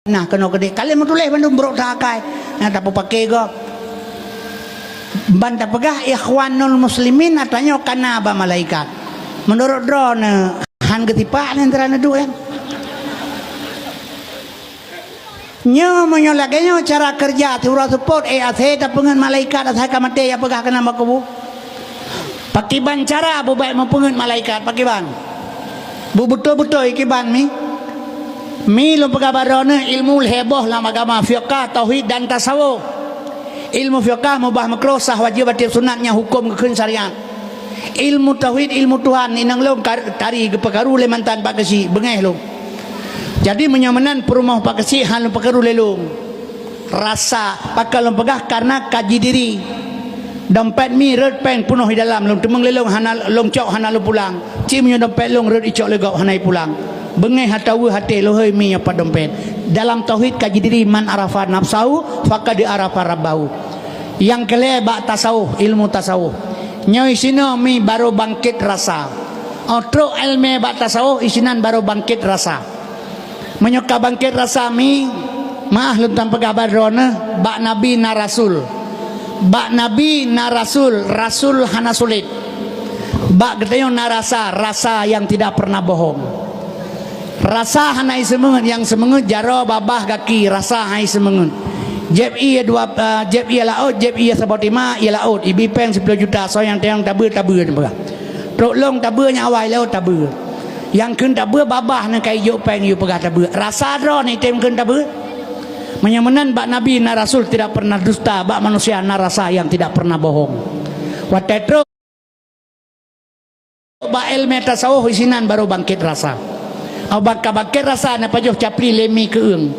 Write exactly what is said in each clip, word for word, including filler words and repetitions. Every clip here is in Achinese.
Nah, keunoe keudeh. Ka lheueh meutuléh bandum brok that akai. Nah, tapeupaké gob. Ban tapeugah ikhwanul muslimin, ata nyoe ka na bak malaikat. Meunurot droeneuh, han geutipak lé antara neuduek nyan. Nyoe meunyoe lagée nyoe cara keureuja, siuroe seupôt, eh, asai tapeungeut malaikat, asai ka maté, ya peugah keunan bak kubu. Pakiban cara beubaih meupeungeut malaikat, pakiban? Beubeutôi-beutôi kiban mi. Mi lôn peugah bak droeneuh ilmu lhée boh lam agama, fiqah, tauhid dan tasawuf. Ilmu fiqah mubah meukruh, sah wajéb, batil sunat, nyan huköm geukheun syariat. Ilmu tauhid, ilmu Tuhan, inong lôn kar-, tari geupeukaru lé mantan Pak Keuchik, beungéh lôn. Jadi meunyoe meunan peurumoh Pak Keuchik han lôn peukaru lé lôn. Rasa, pakon lôn peugah, karena kaji diri. Dompet mi rhot péng peunoh di dalam, lôn teumeung lé lôn hana lôn cok, hana lôn pulang. Ci meunyoe dompet lôn rhot icok lé gob hana ipulang. Beungéh atawa até lôn, hôi mi nyoe pat dompet. Dalam tauhid kaji diri, man arafa nafsahu faqad arafa rabbahu. Nyang keulhée bak tasawuf, ilmu tasawuf. Nyoe sinoe mi baru bangkét rasa. Oh trok ilmu bak tasawuf, isinan baru bangkét rasa. Meunyoe ka bangkét rasa mi, meuah lôn tan peugah bak droeneuh, bak nabi na rasul. Bak nabi na rasul, rasul hana sulet. Bak geutanyoe na rasa, rasa yang tidak pernah bohong. Rasa hana iseumeungeut, nyang seumeungeut jaroe, babah, gaki, rasa hana iseumeungeut. Jieb ié dua, eh, jieb ié laôt, jieb ié saboh tima, ié laôt, ibi péng siploh juta, soe nyang teuang tabeue, tabeue, neupeugah. Trok lông tabeue, nyang awai laôt tabeue. Nyang kheun tabeue babah nyan ka ijok péng yue peugah tabeue. Rasa droeneuh item kheun tabeue. Meunyoe meunan bak nabi na rasul tidak pernah dusta, bak manusia na rasa yang tidak pernah bohong. Watée trok bak ilmu tasawuf isinan baru bangkét rasa. Au bak ka bangkét rasa na pajoh capli lé mi keueung.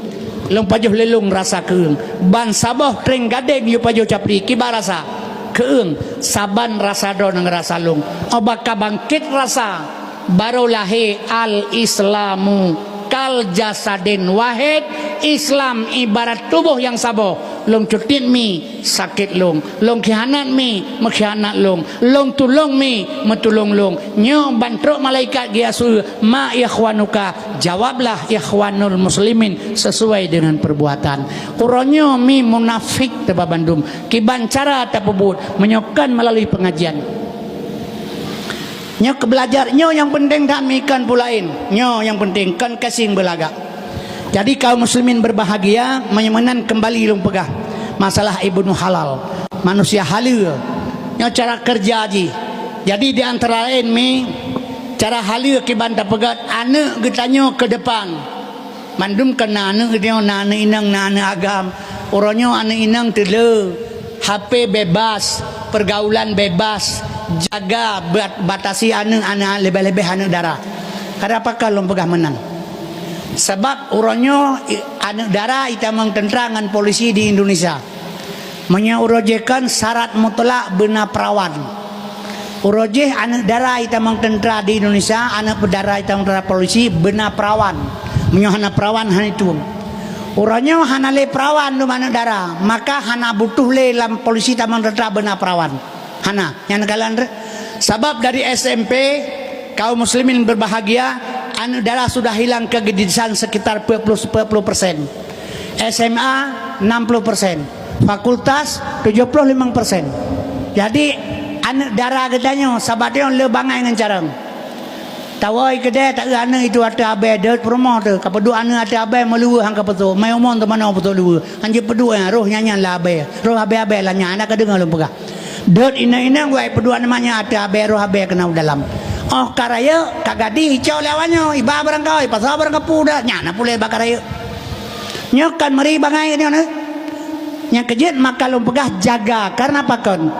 Lông pajoh lé lông rasa keueung. Ban saboh tréng gadeng yue pajoh capli kiban rasa keueung. Saban rasa droeneuh ngon rasa lông. Au bak ka bangkét rasa, baru lahé al-Islamu kal jasadin wahid, Islam ibarat tuboh nyang saboh. Lông cutiet mi sakét lông, lông khianat mi meukhianat lông, lông tulông mi meutulông lông. Nyoe ban trok malaikat geuyue su, "Ma ikhwanuka?" Jawablah, "Ikhwanul muslimin," sesuai dengan perbuatan. Uroe nyoe mi munafék teuh bak bandum. Kiban cara tapeubuet meunyoe kon meulalu pengajian. Nyoe keu beulajar, nyoe nyang peunteng that, mi kon peue laén. Nyoe nyang peunteng, kon kasing beulagak. Jadi kaum muslimin berbahagia, meunyoe meunan keumbali lôn peugah masalah Ibnu Halal, manusia haleue. Nyoe cara keureuja jih. Jadi di antara laén mi cara haleue kiban tapeugét aneuëk geutanyoe keu depan. Mandum keu na aneuëk geutanyoe, na aneuëk inong, na aneuëk agam. Uroe nyoe aneuëk inong teuleu, H P bebas, pergaulan bebas, jaga bat-, batasi aneuëk, aneuëk leubeh-leubeh aneuëk dara. Keu peue ka lôn peugah meunan? Sabab uroe nyoe i-, aneuëk dara itamong teuntra ngon polisi di Indonesia. Meunyoe uroe jih kon syarat mutlak beuna perawan. Uroe jih aneuëk dara itamong teuntra di Indonesia, aneuëk dara itamong teuntra polisi beuna perawan. Meunyoe hana perawan, hana itueng. Uroe nyoe hana lé perawan dum aneuëk dara, maka hana butuh lé lam polisi tamong teuntra beuna perawan. Hana, nyan kalon re-, sabab dari S M P, kaum muslimin berbahagia, aneuëk dara sudah hilang keu geudisan sekitar empat puluh, empat puluh persen. S M A enam puluh persen, fakultas tujuh puluh lima persen. Jadi aneuëk dara geutanyoe sabat nyoe le bangai ngon carông. Tawoe keudè taeu aneuëk itu ateueh abée deuet peurumoh teuh, ka peuduek aneuëk ateueh abée meuluweue han ka peutrok, mai umon teumanoe peutrok luweue, han jeuet peuduek nyan, roh nyan nyan lam abée, roh abée-abée lam nyan, hana ka deungoe lôn peugah. Deuet inong-inong wai peuduek aneuëk manyak ateueh abée, roh abée keunan u dalam. Óh ka rayeuk, ka gadih, icok lé awaknyoe, iba barang kawan, ipasoe barang kapeue dah, nyan na puléh bak ka rayeuk. Nyoe kan meuri bangai nyoe neh. Nyang keujeuet maka lôn peugah jaga, kareuna pakon?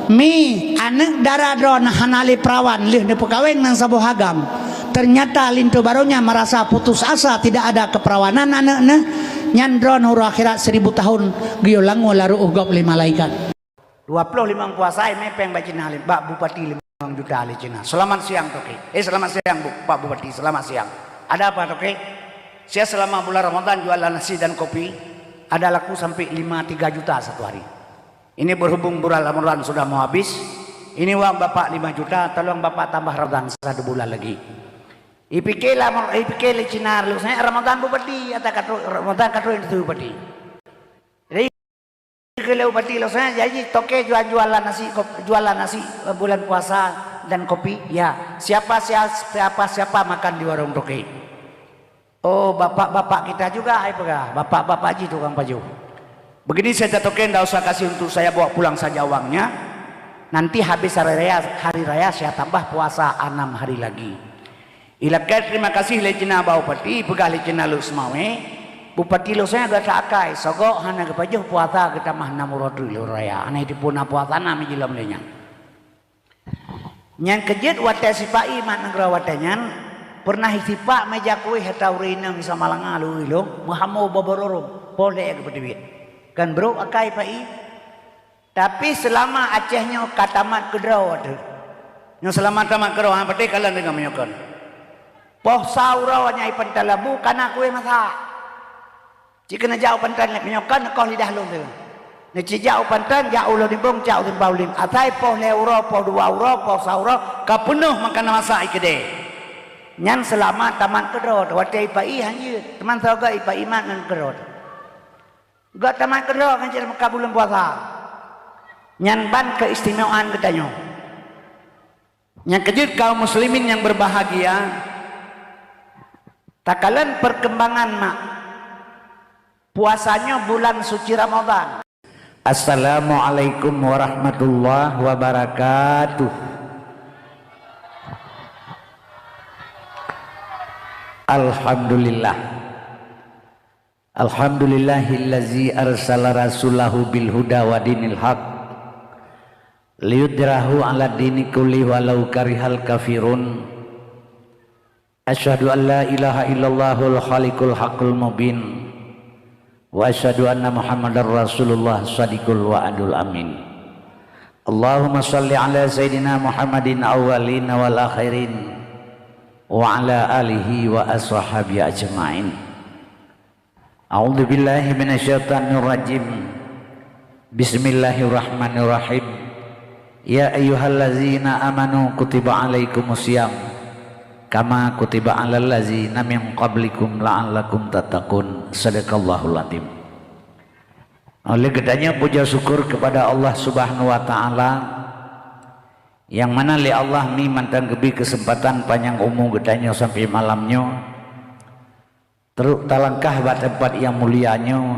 Mi aneuëk dara droeneuh hana lé perawan lheueh neupeukawen ngon saboh agam. Ternyata linto barô nyan merasa putus asa, tidak ada keperawanan aneuëk neh. Nyan droeneuh uroe akhirat seribu tahun geuyue langue lam ru'uh gob lé malaikat. Dua ploh limong puasa imé péng bak Cina, bak bupati limong juta lé Cina. Selamat siang, Toke. Eh, selamat siang, Bu, Pak Bupati. Selamat siang. Ada apa, Toke? Saya selama bulan Ramadan jualan nasi dan kopi, ada laku sampai lima tiga juta satu hari. Ini berhubung bulan Ramadan sudah mau habis, ini uang Bapak lima juta, tolong Bapak tambah Ramadan satu bulan lagi. Ipike lah, ipike lé Cina lôn, saya Ramadan bupati, ata ka trok, Ramadan ka trok yang tu bupati. Jadi, ke lé bupati lôn, saya jadi toke jual-jualan nasi, kop-, jualan nasi, eh, bulan puasa dan kopi. Ya, siapa, sia-, siapa, siapa makan di warung toke? Oh, bapak-bapak kita juga, ai peugah. Bapak-bapak ji tukang pajoh. Begini saja toke, ndak usah kasih untuk saya, bawa pulang saja uangnya. Nanti habis hari raya, hari raya saya tambah puasa enam hari lagi. Ilakée terima kasih lé Cina bak bupati, peugah lé Cina Lhokseumawe, bupati Lhokseumawe gata akai, sogok hana geupajoh puasa geutamah nam uroe teuk lheueh raya, hana jipuna puasa nam jilom lé nyan. Nyang keujeuet watée sipak ié mat nanggroe watée nyan, peureunah sipak meja kueh ata ureuëng inong Isa Malanga lôn, meuhamo bobororong, poh lhée geupeuteubiet. Kan brok akai pak ié. Tapi seulama Aceh nyoe ka tamat keudroe teuh. Nyoe seulama tamat keudroe, ha, patéh kalon deungon meunyoe kon. Poh sa uroe nyan i Panton Lambu kana kueh masak. Cit keuneuk jak u Panton lé meunyoe kon neukoh lidah lôn teuh. Neucit jak u Panton, jak u Lhodimbong, jak u Simpang Ulin. Asai poh lhée uroe, poh dua uroe, poh sa uroe, ka peunoh makanan masak i keudée. Nyan seulama tamat keudroe teuh. Watée i pak ié han jeuet, teuma sigoe i pak ié mat ngon keudroe teuh. Gata mat keudroe kan cit meuka buleuen puasa. Nyan ban keistimewaan geutanyoe. Nyang keujeuet kaum muslimin nyang berbahagia, takalon perkembangan mak puasa nyoe bulan suci Ramadan. Assalamualaikum warahmatullahi wabarakatuh. Alhamdulillah. Alhamdulillahillazi arsala rasulahu bil huda wa dinil haq liyudhhirahu 'ala dini kulli walau karihal kafirun. Asyhadu an la ilaha illallahul khaliqul haqqul mubin wa asyhadu anna Muhammadar Rasulullah shadiqul wa'dul amin. Allahumma shalli 'ala sayyidina Muhammadin awwalin wal akhirin wa 'ala alihi wa ashabihi ajma'in. A'udzubillahi minasyaitonirrajim. Bismillahirrahmanirrahim. Ya ayyuhallazina amanu kutiba alaikumusiyam kama kutiba alal ladzina min qablikum la'allakum tattaqun. Sadaqallahul adzim. Oleh geutanyoe puja syukur kepada Allah Subhanahu wa taala, nyang mana lé Allah mi mantong geubri keuseumpatan panyang umu geutanyoe sampoe malam nyoe. Trok talangkah bak teumpat nyang mulia nyoe,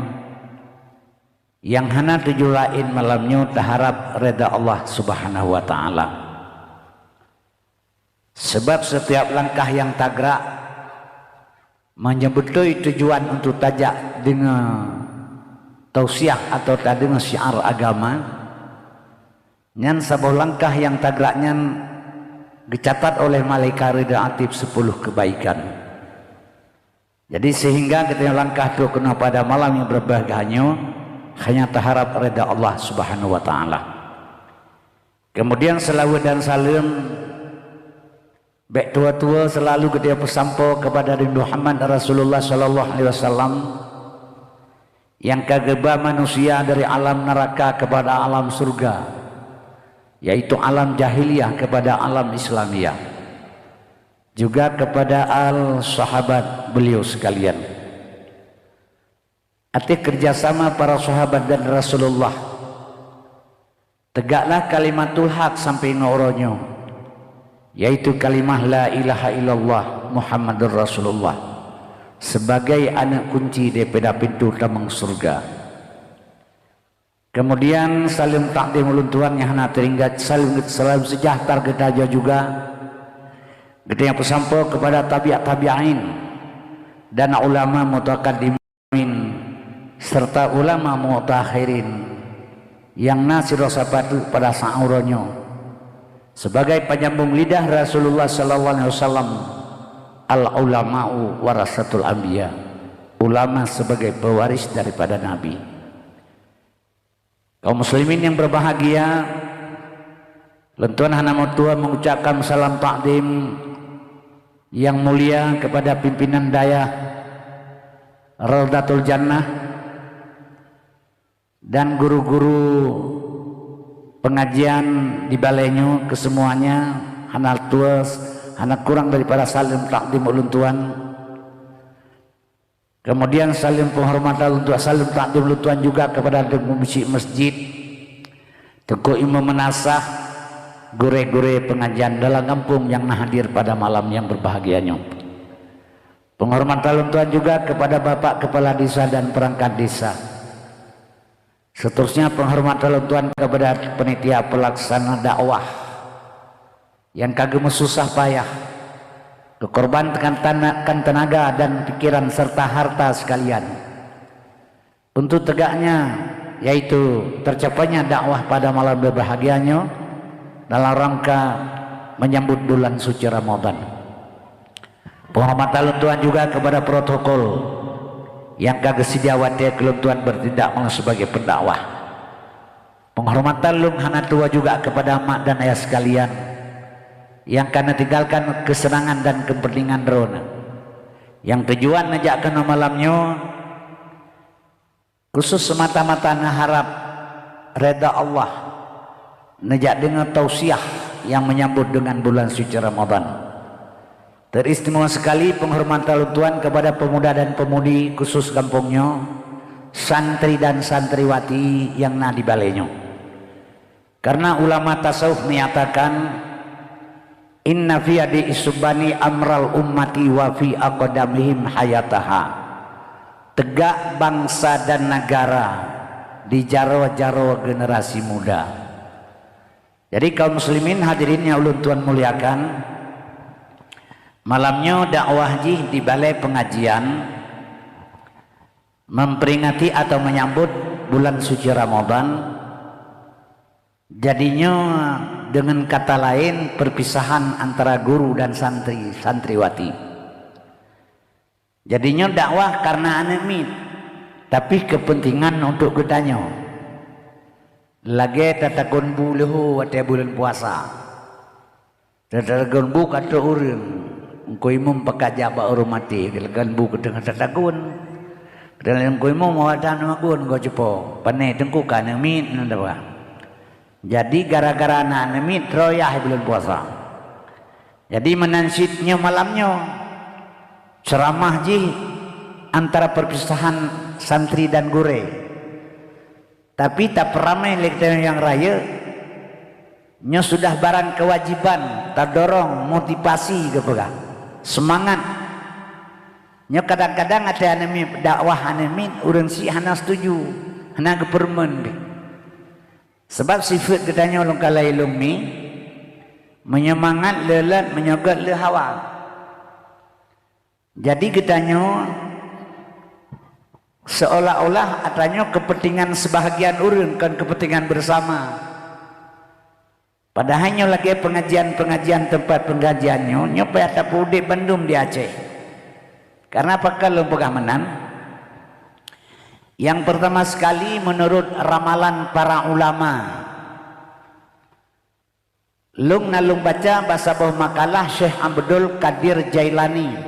nyang hana tujuan laén malam nyoe taharab reda Allah Subhanahu wa taala. Sebab setiap langkah nyang tagrak, meunyoe beutôi tujuan untuk tajak deungoe tausiah atawa tadeungoe syiar agama, nyan saboh langkah nyang tagrak nyan geucatat oleh malaikat reda ateueh sepuluh kebaikan. Jadi, sehingga geutanyoe langkah trok keunoe pada malam nyang berbahagia nyoe hanya taharab reda Allah Subhanahu wa taala. Kemudian, selawat dan saleuem bék tuwoe-tuwoe selalu geutanyoe peusampoe kepada Nabi Muhammad Rasulullah sallallahu alaihi wasallam, nyang ka geuba manusia dari alam neraka kepada alam surga, yaitu alam jahiliyah kepada alam Islamiyah. Juga kepada al sahabat beliau sekalian. Ateueh kerjasama para sahabat dan Rasulullah, tegaklah kalimatul haq sampai ngon uroe nyoe, yaitu kalimah la ilaha illallah Muhammadur Rasulullah sebagai aneuk kunci daripada pintu tamong surga. Kemudian, saleuem takdim ulôn tuan nyang hana teuingat, saleuem, saleuem seujahtera geutanyoe juga. Geutanyoe peusampoe kepada tabi'ut tabi'in dan ulama mutaqaddimin serta ulama mutaakhirin nyang na sidroe sapat pada saat uroe nyoe. Sebagai penyambung lidah Rasulullah sallallahu alaihi wasallam, al ulama'u warasatul anbiya. Ulama sebagai pewaris daripada nabi. Kaum muslimin yang berbahagia, lôn tuan hana meutuah mengucapkan salam takdim yang mulia kepada pimpinan dayah Raudhatul Jannah dan guru-guru pengajian di balai nyoe, kesemuanya hana tuah hana kurang daripada saleuem takdim ulôn tuan. Kemudian saleuem penghormatan ulôn tuan, saleuem takdim ulôn tuan juga kepada pengungsi masjid, teungku imum meunasah, gurée-gurée pengajian dalam gampông nyang na hadir pada malam nyang berbahagia nyoe. Penghormatan ulôn tuan juga kepada Bapak Kepala Desa dan perangkat desa. Seterusnya, penghormatan ulôn tuan kepada panitia pelaksana dakwah nyang ka geumeususah payah, geukorbankan tana-, kan tenaga dan pikiran serta harta sekalian untuk tegaknya, yaitu tercapainya dakwah pada malam berbahagia nyoe dalam rangka menyambut bulan suci Ramadan. Penghormatan ulôn tuan juga kepada protokol nyang ka geuseudia watée keu ulôn tuan bertindak meunyoe sebagai pendakwah. Penghormatan lôn hana tuwoe juga kepada mak dan ayah sekalian nyang ka neutinggalkan keuseunangan dan keupeuntengan droeneuh. Nyang tujuan neujak keunoe malam nyoe khusus semata-mata neuharab reda Allah, neujak deungoe tausiah nyang menyambut dengan bulan suci Ramadan. Teristimewa sekali penghormatan ulôn tuan kepada pemuda dan pemudi khusus gampông nyoe, santri dan santriwati nyang na di balée nyoe. Karena ulama tasawuf menyatakan, "Inna fi adi isubani amral ummati wa fi aqdamihim hayataha." Tegak bangsa dan negara di jaroe-jaroe generasi muda. Jadi, kaum muslimin hadirin nyang ulôn tuan muliakan, malam nyoe dakwah jih di balée pengajian memperingati atau menyambut bulan suci Ramadan. Jadi nyoe, dengan kata lain, perpisahan antara guru dan santri, santriwati. Jadi nyoe dakwah karena aneuëk miet, tapi kepentingan untuk geutanyoe. Lagée tatagun bu leuho watée buleuen puasa. Tatagun bu ka trok ureuëng, Teungku Imum pakat jak bak ureuëng maté, geulegan bu keuteungoh tatagun. Keuteungoh Teungku Imum awak tan magun goe cupo, pané teungku ka aneuëk miet nan daba. Jadi gara-gara na aneuëk miet, troh yah buleuen puasa. Jadi meunan cit nyoe malam nyoe, ceuramah jih antara perpisahan santri dan gurée. Tapi tapeuramé lé geutanyoe nyang rayeuk, nyoe sudah barang kewajiban, tadorong, motivasi geupeugah, seumangat. Nyoe kadang-kadang watée aneuëk miet, dakwah aneuëk miet, ureuëng syiek hana setuju, hana geupeureumeun pih. Sabab sifeuet geutanyoe lôn kalai lôn mi, meunyoe mangat le lôt, meunyoe gét le hawa. Jadi geutanyoe seolah-olah atanyoe kepentingan sebahagian ureuëng, kon kepentingan bersama. Padahai nyoe lagée pengajian-pengajian, teumpat pengajian nyoe, nyoe payah tapeuudeb bandum di Aceh. Karena pakon lôn peugah meunan? Nyang pertama sekali, menurut ramalan para ulama, lôn na lôn baca bak saboh makalah Syekh Abdul Qadir Jailani.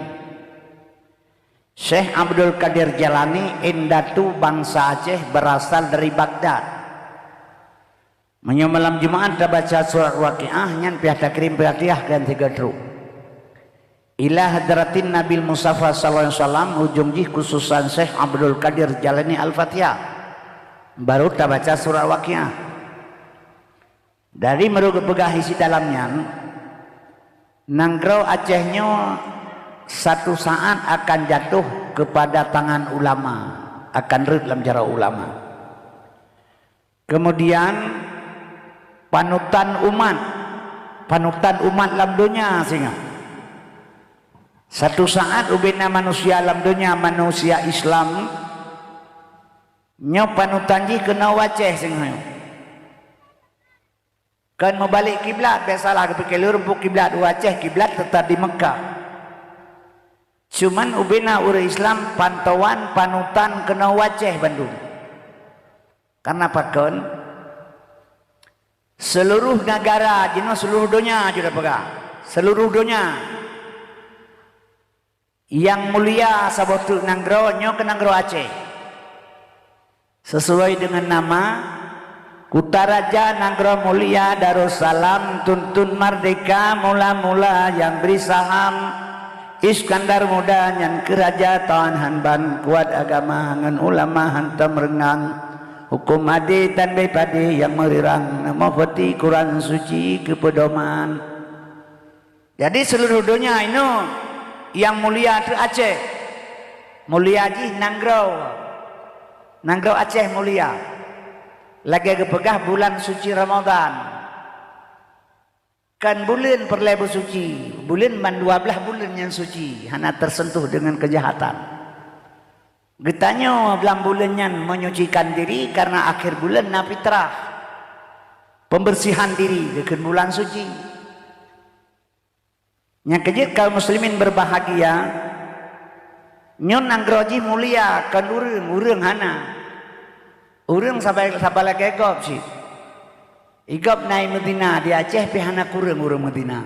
Syekh Abdul Qadir Jailani indatu bansa Aceh, berasal dari Baghdad. Meunyoe malam Jumaat tabaca surat Waqiah, nyan payah takrim Fatihah keu nyang sigoe trok. Ila hadratin Nabil Mustafa sallallahu alaihi wasallam, ujong jih khususan Syekh Abdul Qadir Jailani Al-Fatihah. Baru tabaca surat Waqiah. Dari meureupeugah isi dalam nyan, nanggroe Aceh nyoe satu saat akan jatuh kepada tangan ulama, akan rhot lam jaroe ulama. Kemudian, panutan umat, panutan umat lam donya singoh. Satu saat ubena manusia lam donya, manusia Islam, nyoe panutan jih keunoe u Aceh singoh. Kon meubalek kiblat, biasalah geupike lôn rumpok kiblat u Aceh, kiblat teutap di Meukah. Cuman ubena ureuëng Islam pantauan panutan keunoe u Aceh bandum. Karena pakon? Seluruh negara, jinoe seluruh donya, jeuet peugah. Seluruh donya. Nyang mulia saboh teuk nanggroe nyoe keu nanggroe Aceh. Sesuai dengan nama, Kuta Raja nanggroe mulia Darussalam, tuntun merdeka mula-mula nyang bri saham. Iskandar Muda nyan keu raja tahan ban kuat agama ngon ulama hantom reungang. Huköm adé tan bée padé nyang meurirang, na mufti Quran Suci keu peudoman. Jadi seuluruh donya inoe nyang mulia teuh Aceh. Mulia jih nanggroe. Nanggroe Aceh mulia. Lagée geupeugah bulan suci Ramadhan. Kan buleuen peureulée beusuci, buleuen ban dua blaih buleuen nyang suci, hana teuseuntuh deungon keujahatan. Geutanyoe lam buleuen nyan menyucikan diri kareuna akhé buleuen na fitrah, pembersihan diri geukheun bulan suci. Nyang keujeuet kaum muslimin berbahagia, nyoe nanggroe jih mulia kon ureuëng, ureuëng hana. Ureuëng sabai, sabai lagée gob cit. Igob na i Madinah di Aceh pih hana kureueng ureuëng Madinah.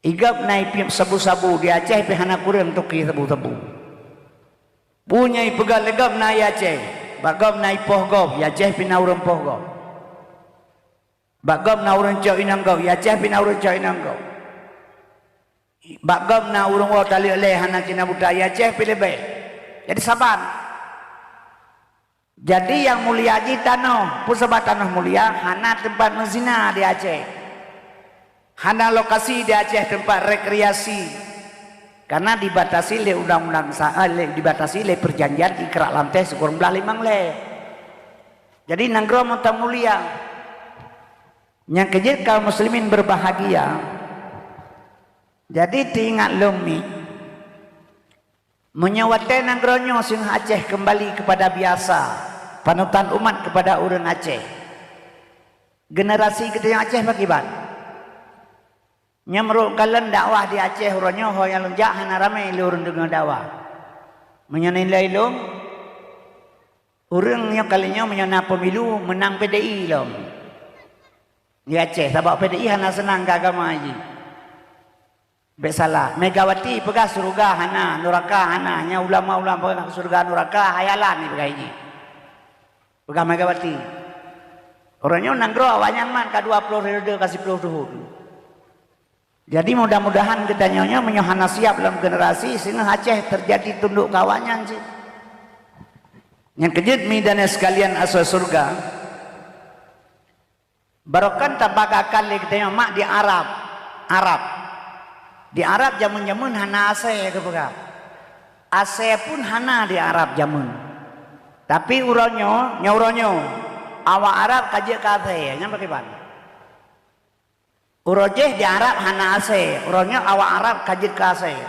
Igob na i piep sabu-sabu di Aceh pih hana kureueng tuki sabu-sabu. Peue nyang ipeugah lé gob na i Aceh, bak gob na i poh gob, i Aceh pih na ureuëng poh gob. Bak gob na ureuëng cok inong gob, i Aceh pih na ureuëng cok inong gob. Bak gob na ureuëng woe taleuek lé hana cina buta, i Aceh pih leubeh. Jadi saban. Jadi nyang mulia jih tanoh. Peue sabab tanoh mulia? Hana teumpat meuzina di Aceh. Hana lokasi di Aceh teumpat rekreasi. Karena dibatasi lé undang-undang sa-, eh, lé, dibatasi lé perjanjian Ikrak Lanteh sikureueng blaih limong lé. Jadi nanggroe mantong mulia. Nyang keujeuet kaum muslimin berbahagia. Jadi teuingat lom mi, meunyoe watée nanggroe nyoe singoh Aceh keumbali keupada biasa, panutan umat keupada ureuëng Aceh, generasi geutanyoe Aceh pakriban? Nyoe meurok kalon dakwah di Aceh uroe nyoe, ho nyang lôn jak hana ramé lé ureuëng deungoe dakwah. Meunyoe nilai lôn, ureuëng nyoe kali nyoe meunyoe na pemilu meunang P D I lom. Di Aceh, sabab P D I hana seunang keu agama jih. Bék salah, Megawati peugah syeuruga hana, nuraka hana, nyan ulama-ulama peugah syeuruga nuraka hayalan ipeugah jih. Peugah Megawati. Uroe nyoe nanggroe awaknyan man ka dua ploh periode ka siploh thon. Jadi mudah-mudahan geutanyoe nyoe meunyoe hana siab lom generasi, singoh Aceh teujadi tundok keu awaknyan cit. Nyang keujeuet mi dan sekalian asoe syeuruga, barokon tabagakan lé geutanyoe mak di Arab. Arab. Di Arab jameun-jameun hana asèe geupeugah. Asèe pun hana di Arab jameun. Tapi uroe nyoe, nyoe uroe nyoe, awak Arab ka jeuet keu asèe, nyan pakriban? Uroe jéh di Arab hana asèe, uroe nyoe awak Arab ka jeuet keu asèe.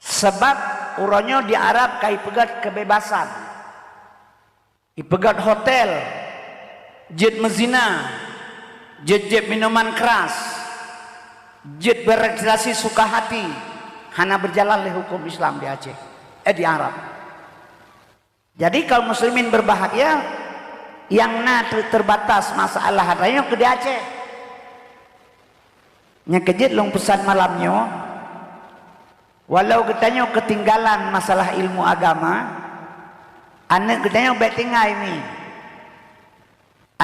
Sabab uroe nyoe di Arab ka ipeugét keubebasan. Ipeugét hotel, jeuet meuzina, jeuet jieb minuman keras, jeuet berekreasi suka hati, hana beujalan lé hukôm Islam di Aceh, eh, di Arab. Jadi kaum muslimin berbahagia, nyang na ter-, terbatas masalah atra nyoe keu di Aceh. Nyang keujeuet lôn peusan malam nyoe, walau geutanyoe keutinggalan masalah ilmu agama, aneuk geutanyoe bék tinggai mi.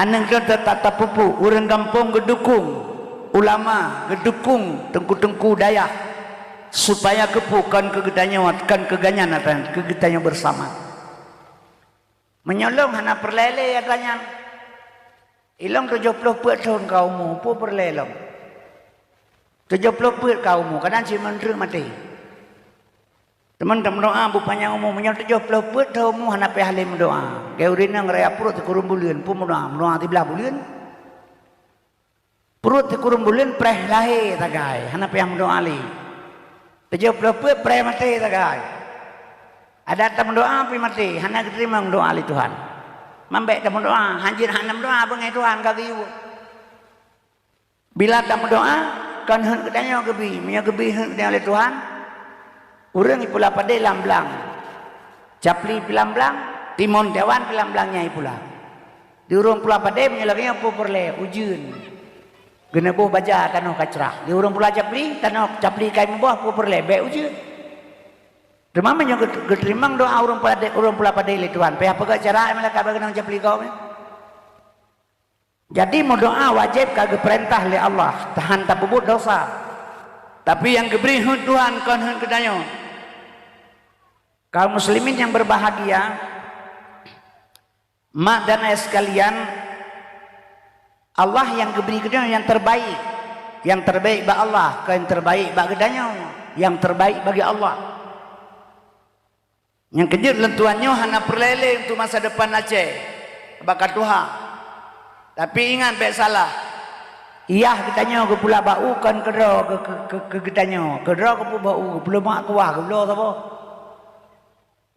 Aneuk geutanyoe teutap tapeupuek, ureuëng gampông geudukong, ulama geudukong, teungku-teungku dayah, supaya keupeue kon keu geutanyoe, kon keu gobnyan atra, keu geutanyoe beusama. Meunyoe lôn hana peureulée lé atra nyan. Ilôn tujoh ploh peuet thon ka umu, peue peureulée lôn? Tujoh ploh peuet ka umu, kadang cit meuntreuk maté. Teuma tameudoá beupanyang umu, meunyoe tujoh ploh peuet thon umu hana payah lé meudoá. Geu ureuëng nyang raya pruet sikureueng buleuen, peue meudoá, meudoá siblaih buleuen. Pruet sikureueng buleuen preh lahé sagai, hana payah meudoá lé. Tujoh ploh peuet preh maté sagai. Adak tameudoá pih maté, hana geuteurimong doá lé Tuhan. Mambék tameudoá, hanjeuet hana meudoá beungéh Tuhan ka geuyue. Bila tameudoá, kon heuet geutanyoe geubi, meunyoe geubi heuet geutanyoe lé Tuhan, ureuëng ipula padé lam blang. Capli pih lam blang, timon dewan pih lam blang nyang ipula. Di ureuëng pula padé meunyoe lagée nyoe peue peureulée, ujeuen. Geuneuboh baja tanoh ka crah. Di ureuëng pula capli, tanoh capli ka imeuboh peue peureulée, bék ujeuen. Teuma meunyoe geut-, geuteurimong doa ureuëng padé, ureuëng pula padé lé Tuhan, payah peugah cara malaikat bagi nang ceupeuli gob nyan. Jadi meudoa wajéb ka geupeurintah lé Allah, tahan tapeubuet dosa. Tapi nyang geubri heuet Tuhan kon heuet geutanyoe. Kaum muslimin yang berbahagia, mak dan ayah sekalian, Allah yang geubri geutanyoe yang terbaik. Yang terbaik bak Allah, kon yang terbaik bak geutanyoe. Yang terbaik bagi Allah. Nyang keujeuet lôn tuan nyoe hana peureulée lé untuk masa depan Aceh bak ka tuha. Tapi ingat bék salah. Yah geutanyoe geupula bak u kon keudroe keu, keu, keu, keu geutanyoe. Keudroe geupeu bak u, geupeuleumah kuah, geupeulo saboh.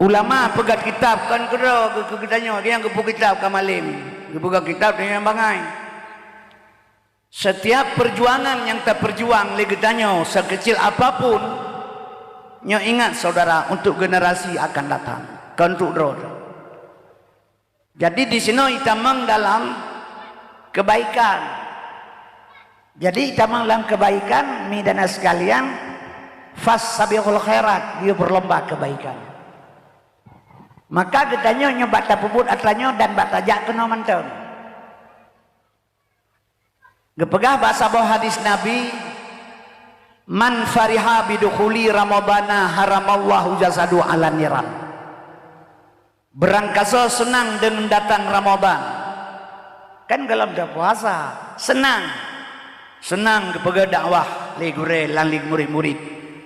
Ulama peugét kitab kon keudroe keu, keu geutanyoe, nyang geupeu kitab ka malem. Geupeugah kitab nyang bangai. Setiap perjuangan nyang tapeujuang lé geutanyoe sekecil apapun, nyoe ingat saudara, untuk generasi akan datang, kon untuk droe. Jadi di sinoe itamong dalam kebaikan. Jadi itamong dalam kebaikan, mi dan sekalian, fastabiqul khairat, yue berlomba kebaikan. Maka geutanyoe nyoe bak tapeubuet atra nyoe dan bak tajak keunoe mantong. Geupeugah bak saboh hadis Nabi, "Man fariha bidukhuli Ramadana haramallahu jasadu ala niran." Beurangkasoe seunang deungon datang Ramadhan. Kan gohlom tapuasa, seunang. Seunang geupeugah dakwah lé gurée lam lik murit-murit.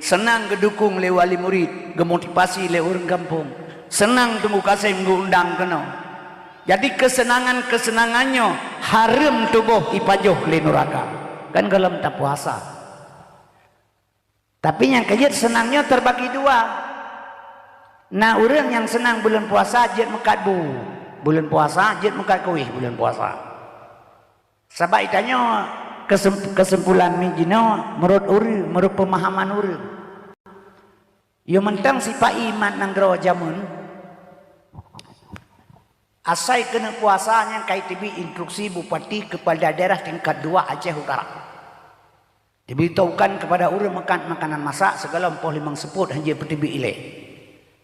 Seunang geudukong lé wali murit, geumotivasi lé ureuëng gampông. Seunang Teungku Kasem geuundang keunoe. Jadi keuseunangan-keuseunangan nyoe hareuem tuboh ipajoh lé nuraka. Kan gohlom tapuasa. Tapi nyang keujeuet seunang nyoe terbagi dua. Na ureuëng nyang seunang buleuen puasa jeuet meukat bu. Buleuen puasa jeuet meukat kueh buleuen puasa. Sabab itanyoe keusem-, keuseumpulon mi jinoe meurot ureuëng, meurot peumahaman ureuëng. Yo mantong sipa-i mat nanggroe jameun, asai keuneuk puasa nyang ka iteubiet instruksi bupati keupada daerah tingkat dua Aceh Utara. Diberitahukan kepada ureuëng meukat makanan masak sigohlom poh limong seupôt hanjeuet peuteubiet ilée.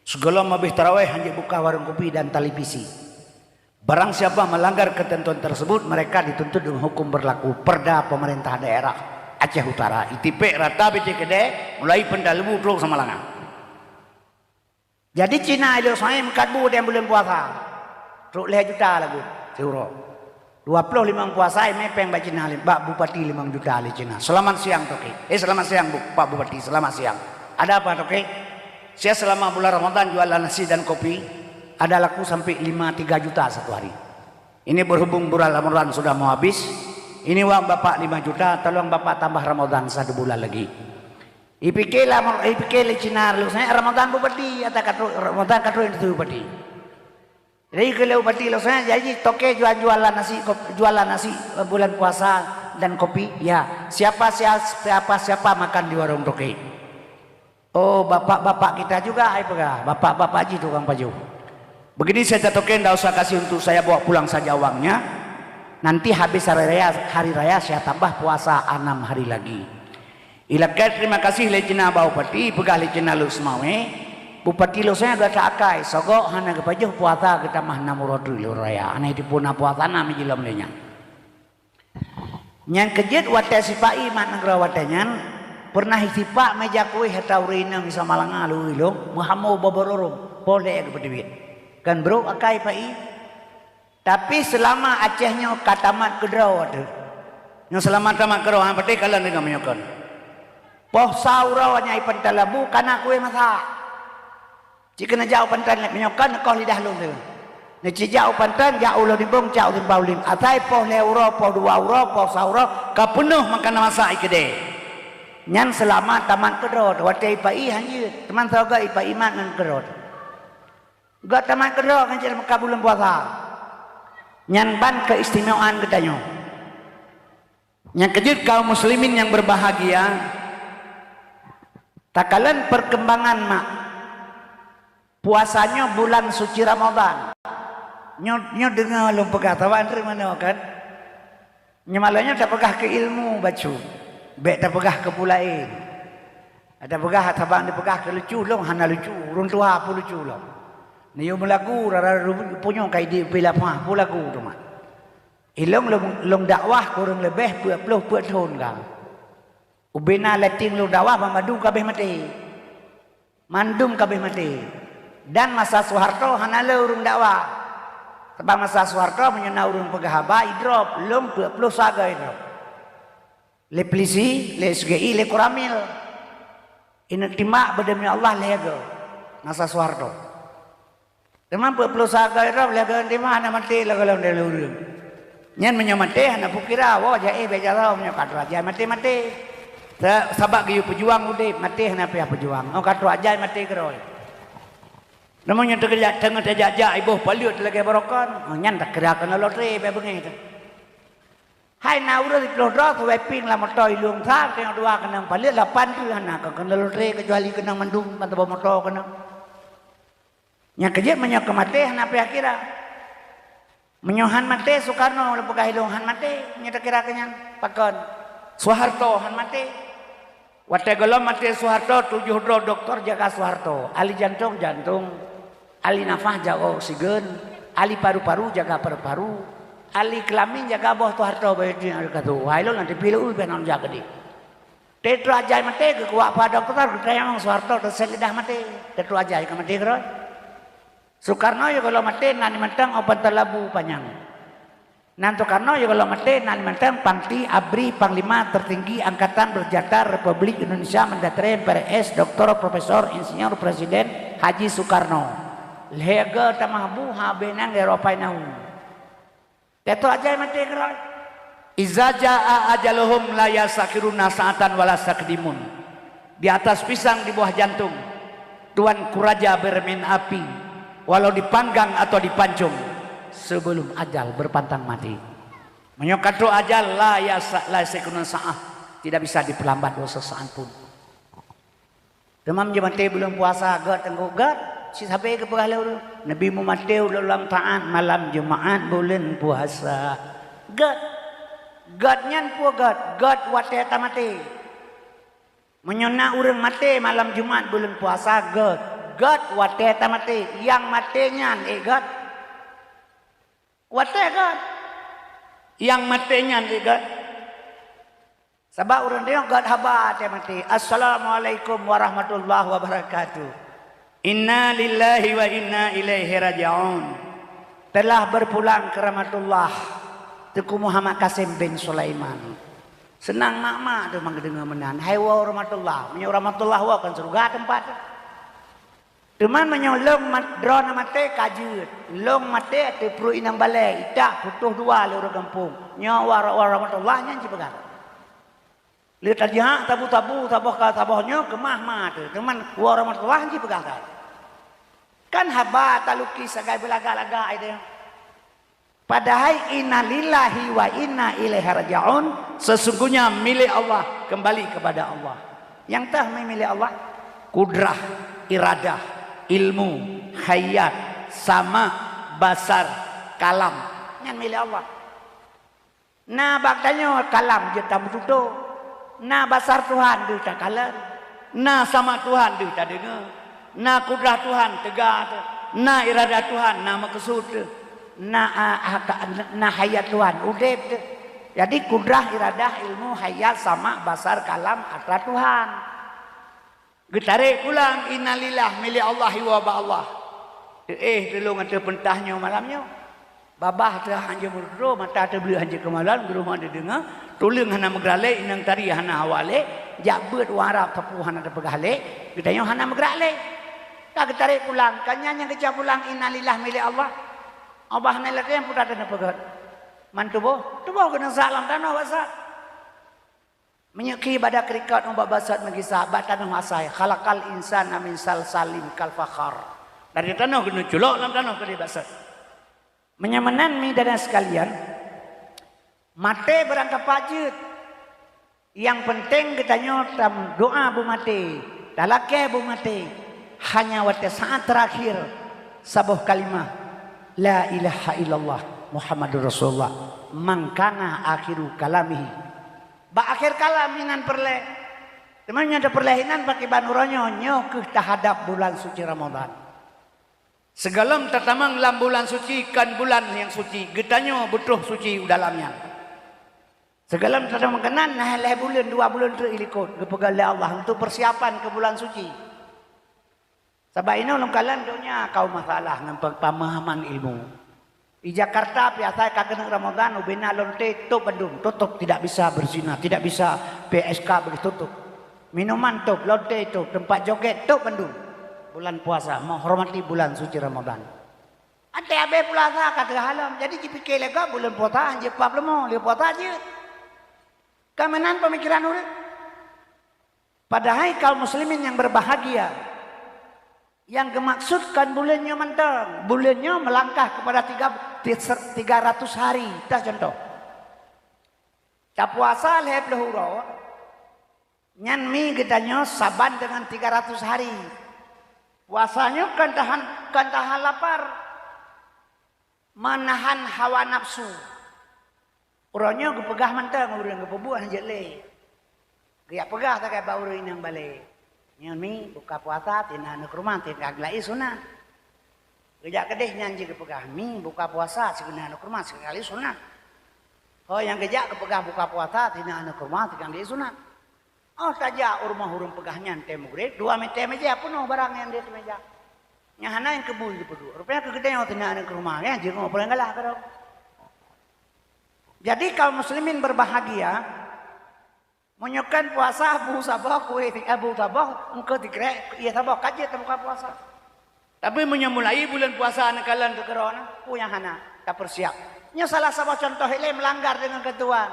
Sigohlom habéh tarawéh hanjeuet buka warong kopi dan televisi. Barang siapa melanggar ketentuan tersebut, mereka dituntut dengan hukum berlaku perda pemerintah daerah Aceh Utara. Itipék rata B C K D mulai Peuntalebu trok Samalanga. Jadi Cina ilok soe meukat bu dan buleuen puasa. Trok lhée juta lagu siuroe. Dua ploh limong puasa imé péng bak Cina, bak bupati limong juta lé Cina. Selamat siang, Toke. Eh, selamat siang, Bu-, Pak Bupati. Selamat siang. Ada apa, Toke? Saya selama bulan Ramadan jualan nasi dan kopi, ada laku sampai lima tiga juta satu hari. Ini berhubung bulan Ramadan sudah mau habis, ini uang Bapak lima juta, tolong Bapak tambah Ramadan satu bulan lagi. Ipike lam, ipike lé Cina lôn seunya Ramadan bupati, ata ka trok, Ramadan ka trok indatu bupati. Jadi keu lé bupati lôn seunya, jadi toke jual-jualan nasi, kop-, jualan nasi, eh, bulan puasa dan kopi, ya. Siapa, sia-, siapa, siapa makan di warung toke? Oh, bapak-bapak kita juga, ai peugah. Bapak-bapak ji tukang pajoh. Begini saja toke, ndak usah kasih untuk saya, bawa pulang saja uangnya. Nanti habis hari raya, hari raya saya tambah puasa enam hari lagi. Ilakée terima kasih lé Cina bak bupati, peugah lé Cina Lhokseumawe, bupati Lhokseumawe gata akai, sogok hana geupajoh puasa geutamah nam uroe teuk lheueh raya, hana jipuna puasa na meujilom lé nyan. Nyang keujeuet watée sipa-i mat nanggroe watée nyan, peureunah sipa meja kueh ata ureuëng inong di Samalanga lôn ilong, meuhamo bobororong, poh lhée geupeuteubiet. Kan brok akai pa-i, Tapi seulama Aceh nyoe ka tamat keudroe teuh. Nyoe seulama tamat keudroe, ha, patéh kalon deungon meunyoe kon. Poh sa uroe nyan i Peuntalebu ka na kueh masak. Cit keuneuk jak u Peuntalebu meunyoe kon neukoh lidah lôn teuh. Neucit jak u Peuntalebu, jak u Lhodimbong, jak u Simpang Ulim. Asai poh lhée uroe, poh dua uroe, poh sa uroe, ka peunoh makanan masak i keudée. Nyan seulama tamat keudroe teuh. Watée i pa-i hanjeuet. Teuma sigoe i pa-i mat ngon keudroe teuh. Gata mat keudroe ngon cara meukat buleuen puasa. Nyan ban keistimewaan geutanyoe. Nyang keujeuet kaum muslimin nyang berbahagia, takalon perkembangan mak. Puasa nyoe bulan suci Ramadan. Nyoe, nyoe deungoe lôn peugah, tawa antre manoe kan? Nyoe malam nyoe tapeugah keu ilmu bacut. Bék tapeugah keu peue laén. Ada peugah, sabab neupeugah keu lucu lom, hana lucu. Ureuëng tuha peue lucu lom. Neuyue meulagu, rara punyueng ka idéh pih lapah, peue lagu teuma. Ilong lom, lom dakwah kureueng leubeh peuet ploh peuet thon ka. Ubena letting lom dakwah, banmandum ka abéh maté. Mandum ka abéh maté. Dan masa Soeharto hana le ureuëng dakwah. Sabab masa Soeharto meunyoe na ureuëng peugah haba, idrop, lom peuet ploh saga idrop. Lé polisi, lé S G I, lé Koramil. Ingat timbak beudeumi Allah lhée goe. Masa Soeharto. Teuma peuet ploh saga idrop lhée goe timbak hana maté lagée lom ureuëng. Nyan meunyoe maté hana peukira, woe jai bék jaroe meunyoe ka trok jai maté-maté. Sa-, sabab geuyue peujuang udeb, maté hana payah peujuang. Oh ka trok jai maté keudroe. Namun nyang teukeujak teungoh tajak-jak iboh paleuet lagée barokon, oh nyan takira keunoe lotre bék beungéh teuh. Hai na ureuëng siplôh droe, siwai pieng lam moto ilong sa, teungoh dua keunong paleuet, lapan treuk hana kon keunoe lotre keucuali keunong mandum ban saboh moto keunong. Nyang keujeuet meunyoe keu maté hana payah kira. Meunyoe han maté Soekarno lôn peugah ilong han maté, meunyoe takira keu nyan. Pakon? Soeharto han maté. Watée gohlom maté Soeharto, tujoh droe doktor jaga Soeharto. Ahli jantong, jantong. Ahli nafas jaga oksigen, ahli paru-paru jaga paru-paru, ahli kelamin jaga boh Soeharto bayeue nyang ka tuha ilong nanti pilu u pih nang jaga di. Teutro ajai maté geukuak pa doktor geutanyong Soeharto teusét lidah maté. Teutro ajai ka maté keudroe. Soekarno yôh gohlom maté nan mantong opan talabu panyang. Nan Soekarno yôh gohlom maté nan mantong Panti Abri Panglima Tertinggi Angkatan Bersenjata Republik Indonesia Mendatri M P R S Doktor Profesor Insinyur Presiden Haji Soekarno. Lhée goe tamah bu ha bénang di Eropa inong. Teutro ajai maté keudroe. Iza jaa ajaluhum la yastakhiruna sa'atan wa la yastaqdimun. Di atas pisang di bawah jantung, Tuanku Raja bermain api, walau dipanggang atau dipancung, sebelum ajal berpantang mati. Meunyoe ka trok ajal, la yasa-, la yastakhiruna sa'ah, tidak bisa diperlambat walau sesaat pun. Teuma meunyoe maté buleuen puasa gét teungku gét, cit sabe geupeugah lé ureuëng, Nabi meumaté ulôn lam taát malam Jumaat buleuen puasa. Gét. Gét nyan peue gét? Gét watée tamaté. Meunyoe na ureuëng maté malam Jumaat buleuen puasa gét. Gét watée tamaté. Nyang maté nyan ék gét. Watée gét. Nyang maté nyan ék gét. Sabab ureuëng deungoe gét haba watée maté, "Assalamualaikum warahmatullahi wabarakatuh." Inna lillahi wa inna ilaihi raji'un. Telah berpulang ke rahmatullah Teungku Muhammad Kasim bin Sulaiman. Seunang mak-mak tu mang geudeungoe meunan. Hai woe rahmatullah. Meunyoe rahmatullah woe kon syeuruga teumpat. Teuma meunyoe lôn mat-, droeneuh maté ka jeuet, lôn maté ateueh pruet inong balée, itak putôh dua lé ureuëng gampông. Nyoe wa-, wa-, rahmatullah nyan jipeugah. Lé tajak tabu-tabu saboh ka saboh nyoe keumah ma teuh. Teuma wa-, rahmatullah jipeugah that. Kan haba talukis sagai beulagak-lagak ai teuh. Padahai innalillahi wa inna ilaihi raji'un, sesungguhnya milik Allah, kembali kepada Allah. Nyang teuh milik Allah, kudrah, iradah, ilmu, hayat, sama, basar, kalam. Nyan milik Allah. Na bak tanyoe kalam jeuet tameututoe. Na basar Tuhan deuh takalon. Na sama Tuhan deuh tadeungoe. Na kudrah Tuhan teuga teuh. Na iradah Tuhan na meukeusut teuh. Na, a, a, ka, na hayat Tuhan udeb teuh. Jadi kudrah, iradah, ilmu, hayat, sama, basar, kalam atra Tuhan. Geutarek pulang, innalillah, milék Allah, iwoe bak Allah. Teuéh tulông ateueh peurintah nyoe malam nyoe. Babah teuh hanjeuet meureudroe, mata teuh bleuet hanjeuet keumalon, geurumoh teudeungoe, tuleueng hana meugeuralek, inong tari hana hawa lé, jak beuet u Arab sapeue hana teupeugah lé, geutanyoe hana meugerak lé. Ka geutarek pulang, ka nyan nyang geucok pulang, innalillah, milék Allah. Allah hana lagée nyang putra teuh neupeugét. Man tuboh, tuboh keuneuk sak lam tanoh bak sak. Meunyoe khi bak dak keurikot ngon bak basot meugisa bak tanoh asai, khalaqal insana min salsalin kal fakhar. Dari tanoh keuneuk culok lam tanoh keudeh basot. Meunyoe meunan mi dada sekalian, maté barangkapat jeuet. Nyang peunteng geutanyoe tameudoá beumaté, talakée beumaté. Hanya watée saát teurakhir saboh kalimah, "La ilaha illallah Muhammadur Rasulullah." Man kana akhiru kalamihi. Bak akhé kalam inan peureulée. Teuma nyang teupeureulee inan pakiban uroe nyoe, nyoe kheueh tahadab bulan suci Ramadhan. Sigohlom tatamong lam bulan suci kon bulan nyang suci, geutanyoe beutôh suci u dalam nyan. Sigohlom tatamong keunan, na lhée buleuen, dua buleuen treuk ilikot geupeugah lé Allah untuk persiapan keu bulan suci. Sabab inoe lôn kalon donya kaum masalah ngon pe-, pemahaman ilmu. Di Jakarta biasa ka keuneuk Ramadhan, ubena lonte top bandum, tutup, tidak bisa berzina, tidak bisa P S K begitu tutup. Minuman top, lonte top, tempat joget top bandum. Bulan puasa, menghormati bulan suci Ramadhan. Ante habéh puasa ka teuhalom, jadi jipike lé gob bulan puasa jeuet pap leumô, lé puasa jeuet. Ka meunan pemikiran ureuëng. Padahai kaum muslimin yang berbahagia, yang geumaksud kon buleuen nyoe mantong, buleuen nyoe meulangkah kepada tiga, tiga ratus hari. Tah contoh. Tapuasa lhée ploh uroe, nyan mi geutanyoe saban dengan tiga ratus hari. Puasa nyoe kon tahan, kon tahan lapar. Meunahan hawa nafsu. Uroe nyoe geupeugah mantong ureuëng geupeubuet hana jeuet lé. Geujak peugah sagai bak ureuëng inong balée, "Nyoe mi buka puasa, tina aneuk rumoh, tina geulai sunat." Geujak keudeh nyan jih geupeugah, "Mi buka puasa, sigeuna aneuk rumoh, sigeuna geulai sunat." Ho nyang geujak geupeugah buka puasa, tina aneuk rumoh, tina geulai sunat. Oh, tajak u rumoh ureuëng peugah nyan tée mugreb, dua meter meja peunoh barang nyang di ateueh meja. Nyang hana nyang keubui geupeuduek. Rupanya keu geutanyoe teunak aneuk rumoh, ya, jeuet ngon peurang galah keudroe. Jadi kaum muslimin berbahagia, meunyoe kon puasa bu saboh kueh, eh, bu saboh engkau tikrek, iya saboh ka jeuet tabuka puasa. Tapi meunyoe mulai bulan puasa neukalon keu keudroe na, peue nyang hana tapersiap. Nyoe salah saboh contoh ilée melanggar dengan ketentuan.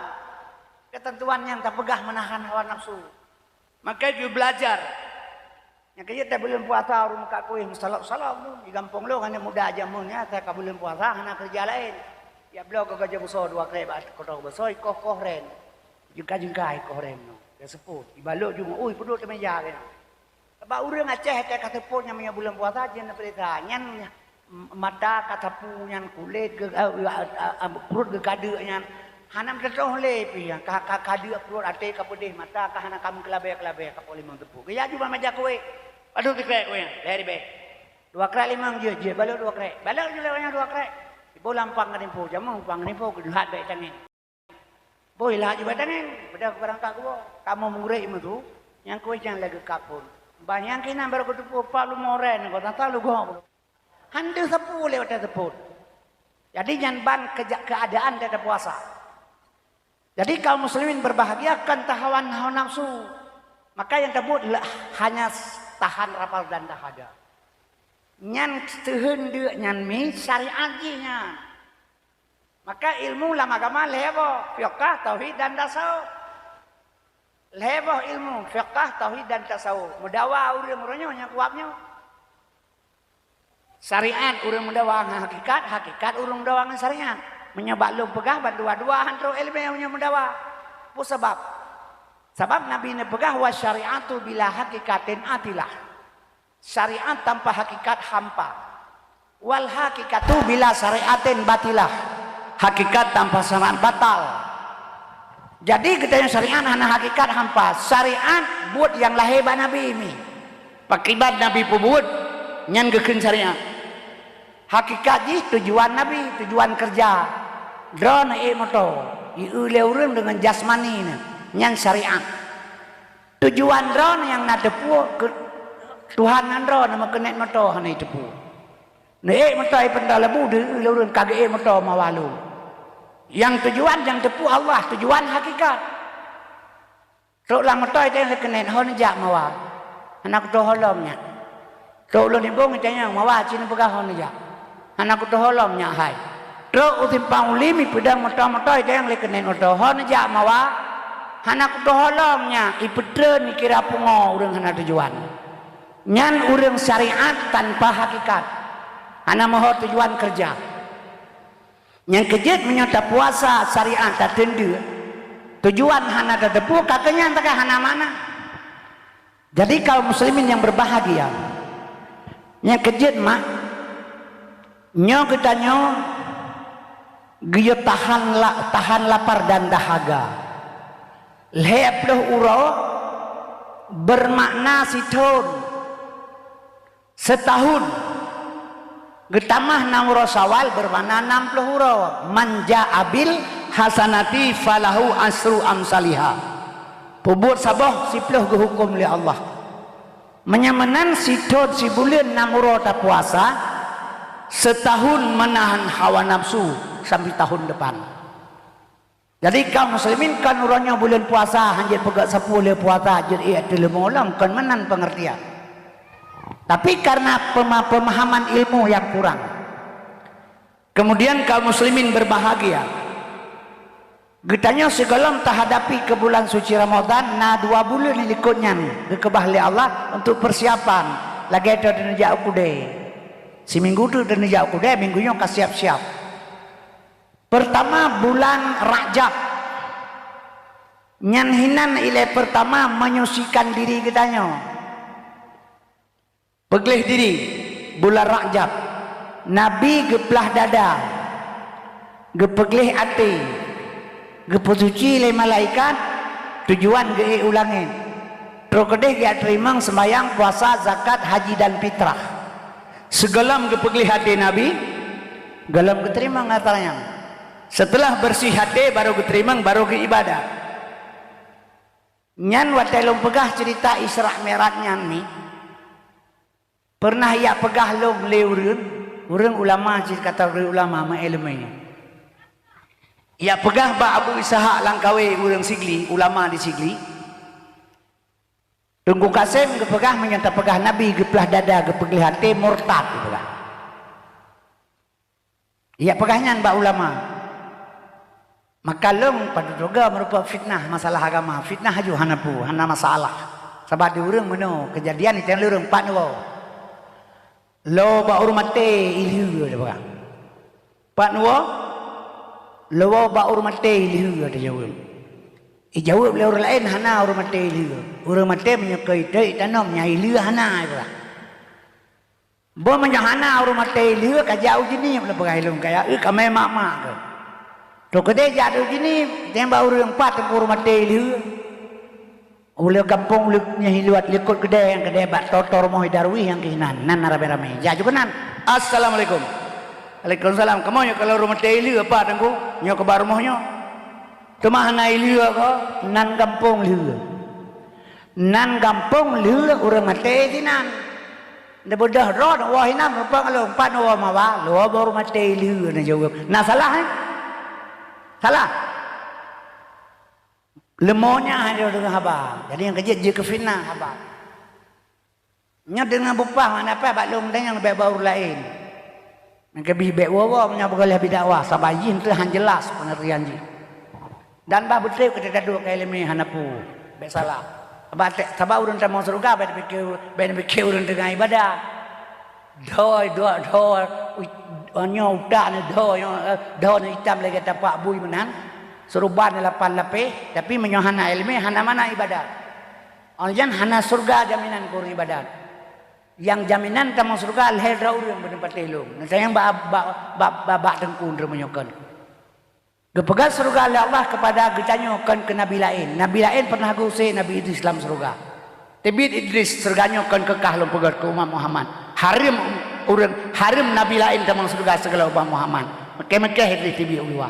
Ketentuan nyang tapeugah meunahan hawa nafsu. Maka jeuet belajar. Nyang keujeuet teuh buleuen puasa ureuëng meukat kueh meusalok-salok tu. Di gampông lôn aneuk muda jameun nyan, asai ka buleuen puasa hana keureuja laén. Jak bloe keu gajoh beusoe dua krek bak kotoh beusoe, ikoh-koh ren. Jeungka-jeungka ikoh ren nyoe. Geuseupôt. Ibalot ju ngon, ui, peuduek teuh meja keunoe. Sabab ureuëng Aceh ka, ka seupôt nyang meunyoe buleuen puasa jeuet neupeuriksa. Nyan mata ka sapu nyan, kulét geu-, eh, eh, eh, pruet geukadeuk nyan, hana meuteutôh lé pih, ka, ka, kadeuk pruet, até ka peudeh, mata ka hana ka meukeulabée-keulabée, ka poh limong teupeu. Geujak ju bak meja kueh. Padub tikrek kueh nyan, lhée ribée. Dua krek limong jeuet, jeuet, balot dua krek. Balot jeuet lé nyan dua krek. Iboh lam pang ngon info, jameun pang ngon info, geuhat bék tangieng. Boh ilah jibat tangieng, beudah barangkat geuwoe. Kamoe murit meutu, nyang kueh nyan lagée kapon. Bah nyang kinan barô geuteupeue pap leumo ren, ngon tata lugoe. Han deuh sapeue lé watée seupôt. Jadi nyan ban keja-, keuadaan daripada puasa. Jadi kaum muslimin berbahagia kon tahawan hawa nafsu. Maka nyang tabuet le-, hanya tahan lapar dan dahaga. Nyan teuheun deuk nyan mi syariat jih nyan. Maka ilmu lam agama lhée boh, fiqah, tauhid dan tasawuf. Lhée boh ilmu, fiqah, tauhid dan tasawuf. Meudawa ureuëng uroe nyoe nyang kuab nyoe. Syariat ureuëng meudawa ngon hakikat, hakikat ureuëng meudawa ngon syariat. Meunyoe bak lôn peugah ban dua-dua han trok iéleumé meunyoe meudawa. Peue sabab? Sabab Nabi neupeugah, "Wa syariatu bila hakikatin atilah." Syariat tanpa hakikat hampa. "Wal hakikatu bila syariatin batilah." Hakikat tanpa syariat batal. Jadi geutanyoe syariat hana hakikat hampa. Syariat buet nyang lahé bak Nabi mi. Pakiban Nabi peubuet nyan geukheun syariat. Hakikat jih tujuan Nabi, tujuan keureuja. Droeneuh ék moto, jieu lé ureuëng deungon jasmani neuh, nyan syariat. Tujuan droeneuh nyang na teupeue keu Tuhan ngon droeneuh meukeunet moto hana jiteupeue. Neuék moto ipeuntoe leubeh deuh lé ureuëng ka geuék moto mawah lom. Nyang tujuan nyang teupeue Allah, tujuan hakikat. Trok lam moto itanyong lé keunen, "Ho neujak mawah?" "Hana kutoe ho lom nyak." Trok ulôn ibong itanyong, "Mawah ci neupeugah ho neujak?" "Hana kutoe ho lom nyak hai." Trok u simpang ulim ipeudong moto-moto itanyong lé keunen moto, "Ho neujak mawah?" "Hana kutoe ho lom nyak." Ipeutrön ikira pungo ureuëng hana tujuan. Nyan ureuëng syariat tanpa hakikat. Hana meuho tujuan keureuja. Nyang keujeuet meunyoe tapuasa syariat tateundeuk, tujuan hana tateupeue, ka keuh nyan takai hana makna. Jadi kaum muslimin yang berbahagia, nyang keujeuet mak, nyoe geutanyoe geuyue tahan la-, tahan lapar dan dahaga. Lhée ploh uroe Bermakna sithon, setahun. Geutamah nam uroe Syawal bermakna nam ploh uroe. Man jaa bil hasanati falahu asyru amsaliha. Peubuet saboh siploh geuhuköm lé Allah. Meunyoe meunan sithon sibuleuen nam uroe tapuasa, setahun menahan hawa nafsu sampai tahun depan. Jadi kaum muslimin, kon uroe nyoe buleuen puasa, hanjeuet peugét sapeue lé puasa, jeuet ék ateueh leumo lom, kon meunan pengertian. Tapi karena pema-, pemahaman ilmu yang kurang. Kemudian kaum muslimin berbahagia. Geutanyoe sigohlom tahadapi keu bulan suci Ramadan, na dua buleuen likot nyan geukeubah lé Allah untuk persiapan. Lagée droe taneujak u keudée. Siminggu teuk taneujak u keudée, minggu nyoe ka siap-siap. Pertama, bulan Rajab. Nyan hinan ilée pertama menyucikan diri geutanyoe. Peugleh diri, bulan Rajab. Nabi geuplah dada, geupeugleh até, geupeusuci lé malaikat, tujuan geuék u langét. Troh keudeh geujak teurimong seumbahyang, puasa, zakat, haji dan fitrah. Sigohlom geupeugleh até Nabi, gohlom geuteurimong atra nyan. Seuteulah beureuséh até, barô geuteurimong, barô geuibadat. Nyan watée lôn peugah ceurita Isra Mi'raj nyan mi, peureunah jak peugah lom lé ureuëng, ureuëng ulama, cit kata ureuëng ulama meuiéleumé nyan. Jak peugah bak Abu Ishaq Langkawi, ureuëng Sigli, ulama di Sigli. Teungku Kasem geupeugah, meunyoe tapeugah Nabi geuplah dada, geupeugleh até, murtad geupeugah. Jak peugah nyan bak ulama. Maka lôn padub droe meurupa fitnah masalah agama. Fitnah aju hana peue, hana masalah. Sabab di ureuëng meunoe keujadian iteng lureueng pat neuwoe. Lo bak ureuëng maté ilheueh, dia peugah. Pat neuwoe? Lo bak ureuëng maté ilheueh, dia jaweueb. Ijaweueb lé ureuëng laén, hana ureuëng maté ilheueh. Ureuëng maté meunyoe keu iteuk itanom, nyan ilheueh hana, dia peugah. Boh meunyoe hana ureuëng maté ilheueh, ka jak u Jeunieb lôn peugah ilôn, ka jak eu kamé mak-mak keuh. Troh keudeh jak u Jeunieb, tembak ureuëng pat teungku ureuëng maté ilheueh. Ulée gampông ulée nyoe hiluat likot keudeh nyang keudeh bak toto rumoh Idarwih nyang keuh nan, nan na ramé-ramé. Jak ju keunan. Assalamualaikum. Waalaikumsalam. Kamoe nyoe kalau ureuëng maté ilheueh pat teungku, nyoe keuh bak rumoh nyoe. Teuma hana ilheueh ko, nan gampông lheueh. Nan gampông lheueh ureuëng maté sinan. Neubeudôh droe neuwoe hinan meupang lôn, pat neuwoe mawa, lôn baru maté lheueh neujaweueb. Na salah, eh? Salah? Leumo nyan hana deungoe haba. Jadi nyang keujeuet jeuet keu fitnah haba. Nyoe deungoe bupah mana pah bak lôn danyang bak ureuëng laén. Nyang keubih bék woe-woe meunyoe beugoleh bak dakwah, sabab jih teuh han jeulaih peungeurtian jih. Dan bah beutôi keu teuka duek keu iéleumé hana peue, bék salah. Sabab te-, sabab ureuëng tamong syeuruga bék neupike, bék neupike ureuëng teungoh iébadat. Dhoe, dhoe, dhoe, u-, nyoe utak nyoe dhoe, nyoe, eh, dhoe nyoe itam lagée tapak bui meunan, seuruban nyoe lapan lapéh, tapi meunyoe hana iéleumé, hana makna iébadat. Óh lheueh nyan hana syeuruga jaminan keu ureuëng iébadat. Nyang jaminan tamong syeuruga lhée droe ureuëng beuneupateh lôn. Neutanyong bak, bak, bak, bak, bak teungku droe meunyoe kon. Geupeugah syeuruga lé Allah keupada geutanyoe kon keu nabi laén. Nabi laén peureunah geuuse Nabi Idris lam syeuruga. Teubiet Idris, syeuruga nyoe kon keu kah lôn peugét keu umat Muhammad. Hareuem ureuëng, hareuem nabi laén tamong syeuruga sigohlom umat Muhammad. Meuké-meuké Idris teubiet u luwa.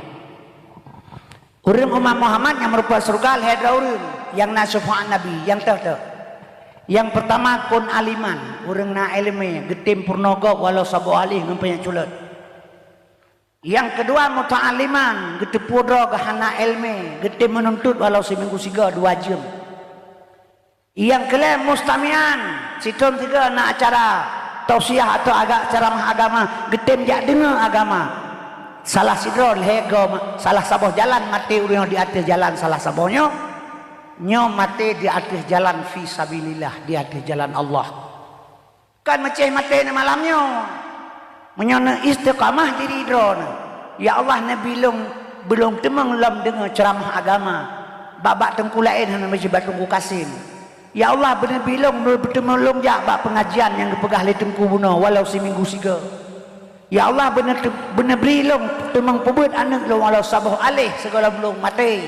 Ureuëng umat Muhammad nyang meurumpok syeuruga lhée droe ureuëng nyang na syafa'at Nabi nyang teuh-teuh. Nyang peurtama kon aliman, ureuëng na iéleumé, geutem peurunoe gob walau saboh alih ngon panyang culot. Nyang keudua muta'alliman, geuteupeue droe geuhana iéleumé, geutem meununtut walau siminggu sigoe dua jeuem. Nyang keulhée mustami'an, sithon sigoe na acara tausiah atau aga-, ceramah agama, geutem jak deungoe agama. Salah sidroe lhée goe ma-, salah saboh jalan maté ureuëng di ateueh jalan salah saboh nyoe, nyoe maté di ateueh jalan fi sabilillah, di ateueh jalan Allah. Kon meucéh maté neumalam nyoe. Meunyoe neuistiqamah diri droeneuh, "Ya Allah, neubi lôn, beulôn teumeung lom deungoe ceuramah agama bak-bak teungku laén hana meucit bak Teungku Kasim. Ya Allah, beuneubi lôn, beuteumeung lôn jak bak peungajian nyang geupeugah lé teungku bunoe walau siminggu sigoe. Ya Allah, beuneu-, beuneubri lôn teumeung peubeuet aneuëk lôn walau saboh aleh sigohlom lôn maté,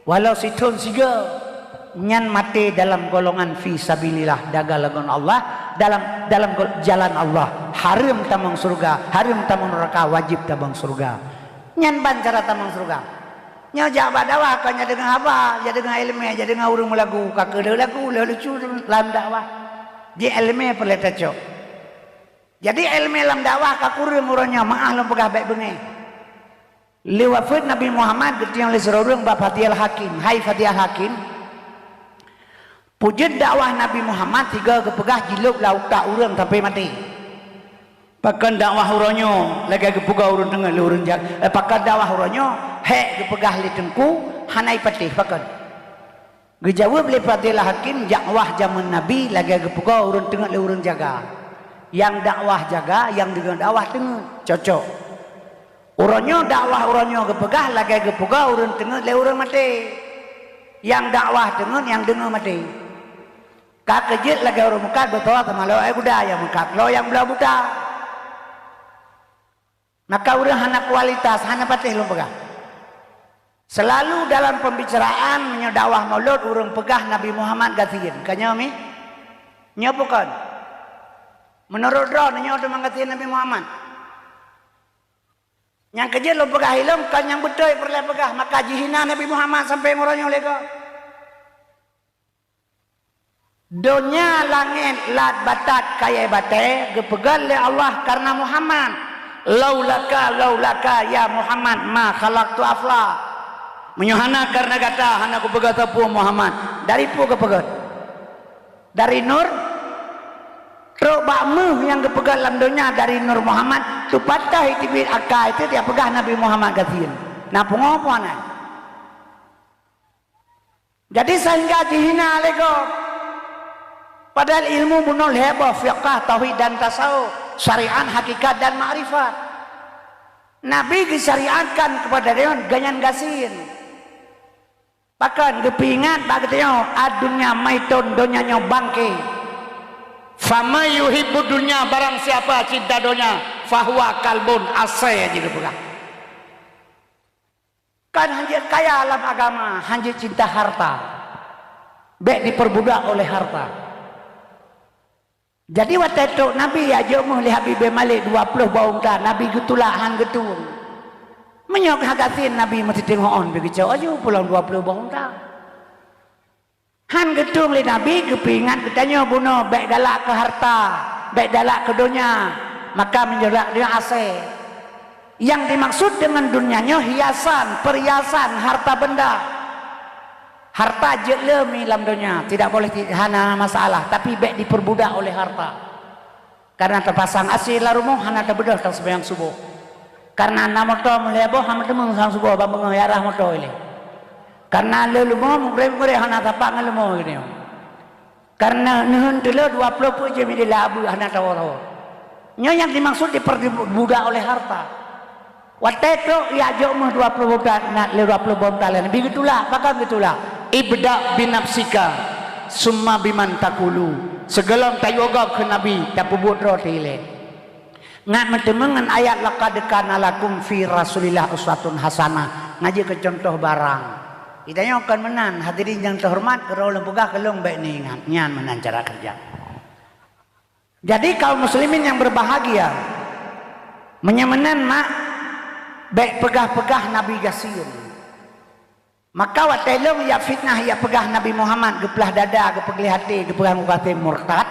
walau sithon sigoe." Nyan maté dalam golongan fi sabilillah, dagang lagon Allah, dalam, dalam gol-, jalan Allah. Hareuem tamong syeuruga, hareuem tamong neuraka, wajéb tamong syeuruga. Nyan ban cara tamong syeuruga. Nyoe jak bak dakwah kon jak deungoe haba, jak deungoe iéleumé, jak deungoe ureuëng meulagu, ka keuh lheueh lagu, lheueh lucu lam dakwah. Jiéleumé peureulée tacok. Jadi iéleumé lam dakwah ka kureueng uroe nyoe, meuáh lôn peugah bék beungéh. Lé wafeuet Nabi Muhammad geutunyok lé sidroe ureuëng bak Fatihil Hakim. Hai Fatihil Hakim, peue jeuet dakwah Nabi Muhammad sigoe geupeugah jilôb lam utak ureuëng sampai maté. Pakon dakwah uroe nyoe lagée geupeugah ureuëng teungeut lé ureuëng ja-, eh, pakon dakwah uroe nyoe hék geupeugah lé teungku hana ipatéh, pakon? Geujaweueb lé Fatihil Hakim, dakwah jameun Nabi lagée geupeugah ureuëng teungeut lé ureuëng jaga. Nyang dakwah jaga, nyang deungoe dakwah teungeut, cocok. Uroe nyoe dakwah uroe nyoe geupeugah lagée geupeugah ureuëng teungeut lé ureuëng maté. Nyang dakwah teungeut, nyang deungoe maté. Ka keuh jeuet lagée ureuëng meukat beutôi teuma lôn ék guda nyang meukat, lôn nyang bloe buta. Maka ureuëng hana kualitas, hana patéh lôn peugah. Selalu dalam pembicaraan meunyoe dakwah mulod ureuëng peugah Nabi Muhammad gasien. Ka nyoe mi? Nyoe bukon? Meunurot droeneuh nyoe teuma gasien Nabi Muhammad? Nyang keujeuet lôn peugah ilôn kon nyang beutôi peureulée peugah, maka jihina Nabi Muhammad sampai meuronyong lé gob. Donya langét lat batat kayée batée geupeugét lé Allah kareuna Muhammad. Laulaka, laulaka, ya Muhammad, ma khalaqtu afla. Meunyoe hana kareuna gata, hana kupeugét sapeue Muhammad. Dari peue geupeugét? Dari nur. Trok bak méuh nyang geupeugét lam donya dari nur Muhammad, teupatéh teubiet akai teuh jak peugah Nabi Muhammad gasien. Na pungo puana. Jadi sehingga jihina lé gob. Padahal ilmu bunoe lhée boh, fiqah, tauhid dan tasawuf, syariat, hakikat dan makrifat. Nabi geusyariatkan keupada deungon ganyan gasien. Pakon geupeuingat bak geutanyoe, "Ad-dunya maitun, donya nyoe bangke." "Faman yuhibbud dunya," barang siapa cinta donya, "fahuwa kalbun," asée jih geupeugah. Kan hanjeuet kaya lam agama, hanjeuet cinta harta. Bék diperbudak oleh harta. Jadi watée trok Nabi jak jok méuh lé Habib bin Malik dua ploh boh unta, Nabi geutulak han geutueng. Meunyoe ka gasien Nabi meusiteungoh ôn pi geucok aju pulang dua ploh boh unta. Han geutueng lé Nabi geupeuingat geutanyoe bunoe bék galak keu harta, bék galak keu donya, maka meunyoe galak donya asée. Nyang dimaksud deungon donya nyoe hiasan, perhiasan, harta benda. Harta jeuet le mi lam donya, tidak boleh ti-, hana masalah, tapi bék diperbudak oleh harta. Karena tapasang asée lam rumoh hana tabeudôh taseumayang suboh. Karena na moto meulhée boh hana teumeung sang suboh ban beungoh yarah moto ilée. Karena le leumo meugreb-greb hana tapak ngon leumo geutanyoe. Karena neuheun teuleu dua ploh peuet jeuem ideh lam abeuk hana tawoe-woe. Nyoe nyang dimaksud diperbudak oleh harta. Watée trok jak jok méuh dua ploh boh unta, na lé dua ploh boh unta lé Nabi geutulak, pakon geutulak? "Ibda binafsika, summa biman takulu." Sigohlom tayue gob kheun Nabi, tapeubuet droe teuh ilée. Ngat meuteumeung ngon ayat, "Laqad kana lakum fi Rasulillah uswatun hasanah." Ngaji keu cuntoh barang. Geutanyoe kon meunan, hadirin nyang teuhoreumat, keudroe lôn peugah keu lôn bék neuingat. Nyan meunan cara keureuja. Jadi kaum muslimin yang berbahagia, meunyoe meunan mak, bék peugah-peugah Nabi gasien. Maka watée lôn jak fitnah, jak peugah Nabi Muhammad geuplah dada, geupeugleh até, geupeugah ngon gasien murtad,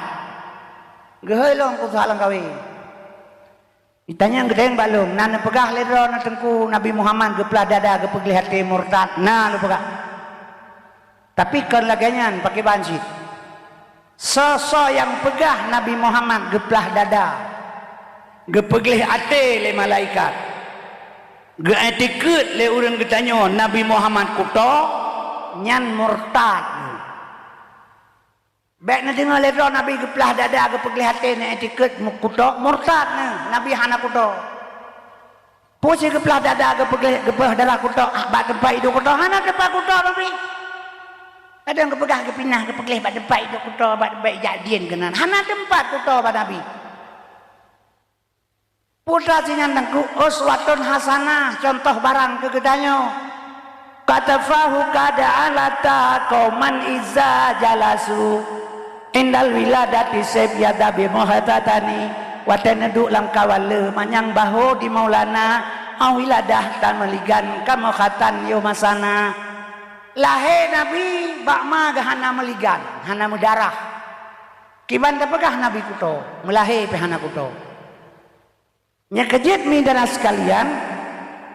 geuhôi lôn keu soalan kawé. Itanyong geudeng bak lôn, na neupeugah lé droe na teungku Nabi Muhammad geuplah dada, geupeugleh até, murtad? Na lôn peugah. Tapi kon lagée nyan, pakriban cit. Soe-soe nyang peugah Nabi Muhammad geuplah dada, geupeugleh até lé malaikat, geuiktikeuet lé ureuëng geutanyoe Nabi Muhammad kuto, nyan murtad. Bék neudeungoe lé droe Nabi geuplah dada, geupeugleh até, neuiktikeuet kuto, murtad neuh, Nabi hana kuto. Peue cit geuplah dada, geupeugleh, geuplah dada kuto, ah, bak teumpat iduek kuto, hana teumpat kuto Nabi. Kadang geupeugah geupinah, geupeugleh bak teumpat iduek kuto, bak teumpat ijak dien keunan. Hana teumpat kuto bak Nabi. Peue ta sinyan teungku, uswatun hasanah, cuntoh barang keu geutanyoe. Qatafahu qad alata qauman izza jalasu. Indal wiladati sib yadabi muhtatani. Watée neuduek lam kawala manyang baho di Maulana, au wiladah tan meuligan kamoe khatan yoh masana. Lahé Nabi bak ma geuh hana meuligan, hana meudarah. Kiban tapeugah Nabi kuto, meulahé pih hana kuto. Nyang keujeuet mi dara sekalian,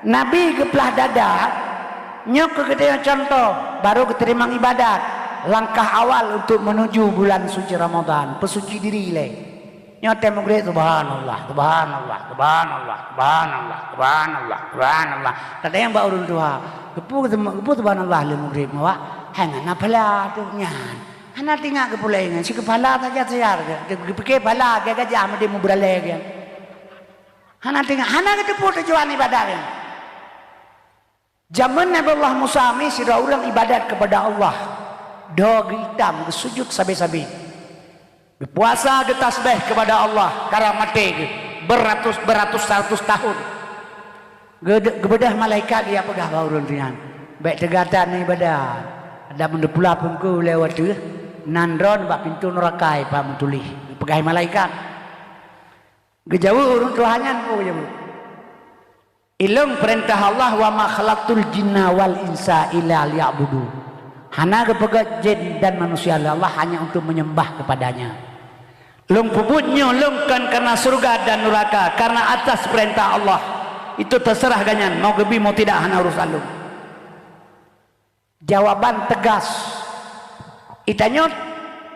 Nabi geuplah dada, nyoe keu geutanyoe contoh, barô geuteurimong ibadat, langkah awal untuk menuju bulan suci Ramadan, peusuci diri lé. Nyoe tée meugreb, subhanallah, subhanallah, subhanallah, subhanallah, subhanallah, subhanallah. Kadang bak ureuëng tuha, geupeu, geupeu subhanallah lé meugreb, mawak, hai hana phala tu nyan. Hana teuingat geupulai nyan, si keuphala saja siar, geupike phala gajah meudeh meubeuralée geuh. Hana teuingat, hana geuteupeue tujuan ibadat nyan. Jameun Nabi Allah Musa mi sidroe ureuëng ibadat keupada Allah. Dho geuitam, geusujut sabe-sabe. Geupuasa, geutasbeh keupada Allah, karang maté geuh. Beratus-beratus ratus tahun. Geude-, geubeudôh malaikat, geupeugah bak ureuëng nyan, "Bék teuga that ibadat. Adak meuneupulah peungku lewat teuh, nan droeneuh bak pintoe nuraka ipa meutuléh," geupeugah malaikat. Geujaweueb ureuëng tuha nyan, peue geujaweueb? "Ilôn peurintah Allah, 'Wa ma khalaqtul jinna wal insa illa liya'budun.'" Hana geupeugét jén dan manusia lé Allah hanya untuk menyembah kepada-Nya. Lôn peubuet nyoe lôn kon kareuna syeuruga dan nuraka, kareuna atas peurintah Allah. Itu teuseurah gobnyan, mau geubi mau tidak hana urusan lôn. Jawaban teugas. Geutanyoe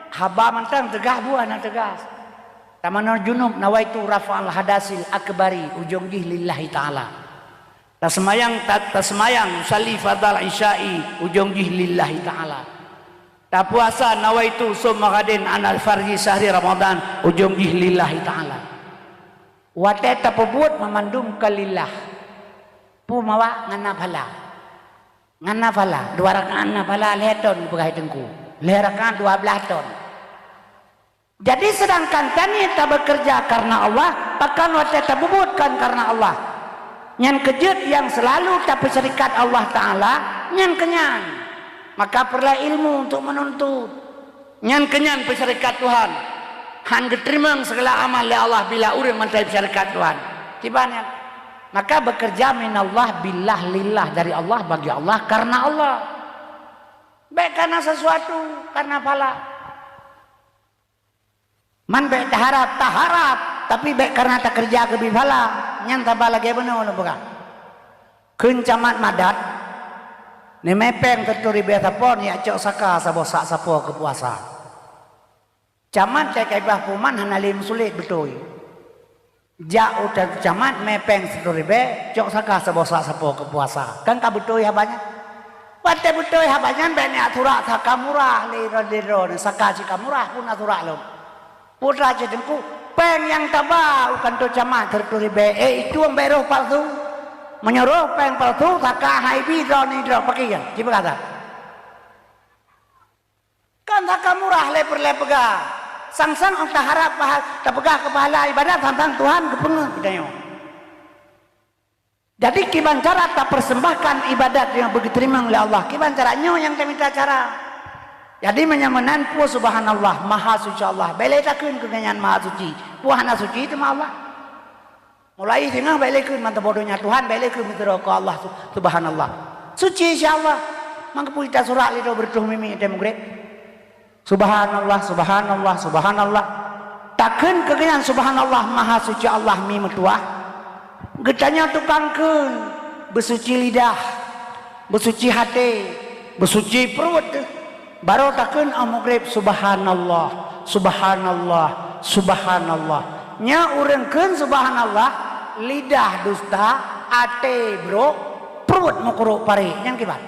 haba mantong teugas, buet hana teugas. Tamanoe junub, nawaitu rafa'al hadasil akbari, ujong jih lillahi ta'ala. Taseumayang, ta-, taseumayang, usalli fardal isya'i, ujong jih lillahi ta'ala. Tapuasa, nawaitu shauma ghadin 'anil fardhi syahri Ramadan, ujong jih lillahi ta'ala. Watée tapeubuet meumandum ka lillah. Peue mawak ngon na phala. Ngon na phala, dua rakaat na phala lhée thon geupeugah teungku. Lhée rakaat dua blaih thon. Jadi, seudangkan tanyoe tabeukeureuja kareuna Allah, pakon watée tapeubuet kon kareuna Allah. Nyan keujeuet nyang seulalu tapeusyarikat Allah Ta'ala, nyan keu nyan. Maka peureulée ilmu untuk meununtut. Nyan keu nyan peusyarikat Tuhan. Han geuteurimong sigala amal lé Allah bila ureuëng mantong peusyarikat Tuhan. Kiban nyan. Maka beukeureuja minallah billah lillah, dari Allah, bagi Allah, kareuna Allah. Bék kareuna sesuatu, kareuna phala. Man bék taharab, taharab, tapi bék kareuna takeureuja keubi phala, nyan saba lagée bunoe lôn peugah. Kheun camat madat, neumé péng sireutoh ribée sapoe, neujak cok saka saboh sak sapoe keu puasa. Camat cai ka ibah puman hana lé meusulet beutôi. Jak u camat mé péng sireutoh ribée, cok saka saboh sak sapoe keu puasa. Kan ka beutôi haba nyan? Watée beutôi haba nyan, bék neujak surak saka murah lé droe, lé droe, saka sika murah pun na surak lom. Putra cit teungku, péng nyang taba u kantô camat sireutoh ribée, eh, itu bék roh palsu. Meunyoe roh péng palsu, saka hai bi droe nidroe, pakri nyan, ci peugah that. Kan saka murah lé peureulée peugah. Sang-sang ôk taharab paha-, tapeugah keu pahala ibadat, sang-sang Tuhan geupeungeut geutanyoe. Jadi, kiban cara tapersembahkan ibadat nyang beugeuteurimong lé Allah, kiban cara nyoe nyang tamita cara. Jadi, meunyoe meunan, peue subhanallah, maha suci Allah. Bék lé takheun keu gobnyan maha suci. Peue hana suci teuma Allah. Mulai singoh bék lé kheun mantong bodoh nyan Tuhan, bék lé kheun meusidroe keu Allah, su-, subhanallah. Suci insya Allah. Mangkeupui tasurak lé droe beureutoh mimi tée meugreb. Subhanallah, subhanallah, subhanallah. Takheun keu gobnyan subhanallah, maha suci Allah mi meutuwah. Geutanyoe tukang kheun, beusuci lidah, beusuci até, beusuci pruet. Barô takheun 'oh meugreb, "Subhanallah, subhanallah, subhanallah." Nyoe ureuëng kheun subhanallah, lidah dusta, até brok, pruet meukurok parek. Nyan kiban.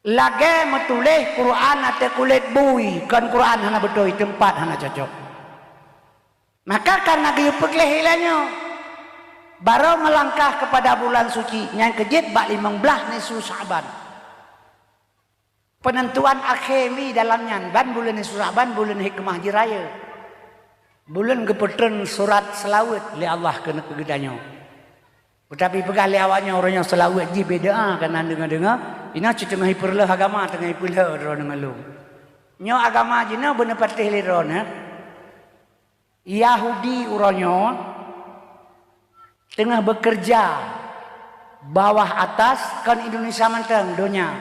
Lagée meutuléh Quran ateueh kulét bui, kon Quran hana beutôi, teumpat hana cocok. Maka kareuna geuyue peugleh ilée nyoe, barô meulangkah keupada bulan suci, nyan keujeuet bak limong blaih nisfu Sya'ban. Peunentuan akhé mi dalam nyan, ban buleuen nisfu Sya'ban buleuen hikmah jih rayeuk. Buleuen geupeutreun surat seulaweuet lé Allah keuneuk keu geutanyoe. Teutapi peugah lé awaknyoe, uroe nyoe seulaweuet jih beda, kana deungoe-deungoe, inoe cit teungoh ipeureuloh agama, teungoh ipeulheueh droeneuh ngon lôn. Nyoe agama jinoe beuneupatéh lé droeneuh. Yahudi uroe nyoe teungoh beukeureuja bawah atas, kon Indonesia mantong, donya.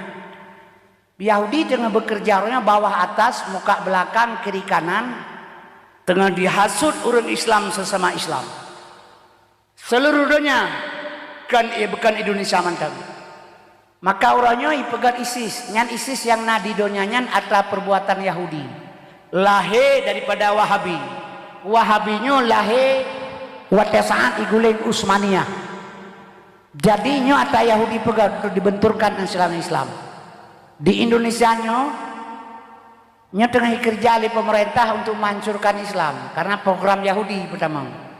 Yahudi teungoh beukeureuja uroe nyoe bawah atas, muka belakang, kiri kanan, teungoh jihasut ureuëng Islam sesama Islam. Seuluruh donya, kon, kon Indonesia mantong. Maka uroe nyoe ipeugét ISIS, nyan ISIS nyang na di donya nyan atra peubuatan Yahudi. Lahé daripada Wahabi. Wahabi nyoe lahé watée saát iguléng Utsmaniyah. Jadi nyoe atra Yahudi peugét untuk dibenturkan Islam-Islam. Di Indonesia nyoe, nyoe teungoh ikeureuja lé peumeurintah untuk meuhancurkan Islam, karena program Yahudi peutamong.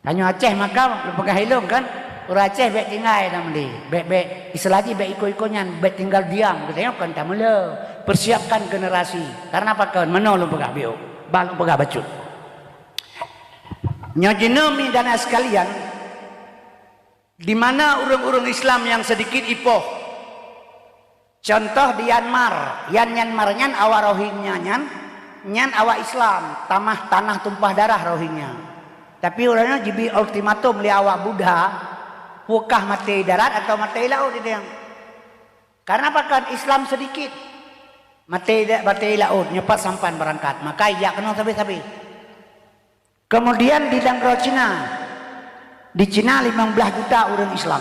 Tanyoe Aceh maka lôn peugah ilong kan, ureuëng Aceh bék tinggai lam lé, bék-bék istilah jih bék iko-iko nyan, bék tinggal diam, geutanyoe kon tameulhö, persiapkan generasi. Karena pakon, meunoe lôn peugah biôh, bah lôn peugah bacut. Nyoe jinoe mi dan sekalian, di mana ureuëng-ureuëng Islam nyang seudikit ipoh. Contoh di Myanmar, yan Myanmar nyan awak Rohingya nyan, nyan awak Islam, tamah tanah tumpah darah Rohingya. Tapi ureuëng nyan jibi ultimatum lé awak Buddha, peue kah maté darat atau maté laôt idéng. Karena pakon Islam seudikit. Maté da-, maté laôt, nyoe pat sampan beurangkat. Maka ijak keunoe sabe-sabe. Kemudian di nanggroe Cina, di Cina limong blaih juta ureuëng Islam.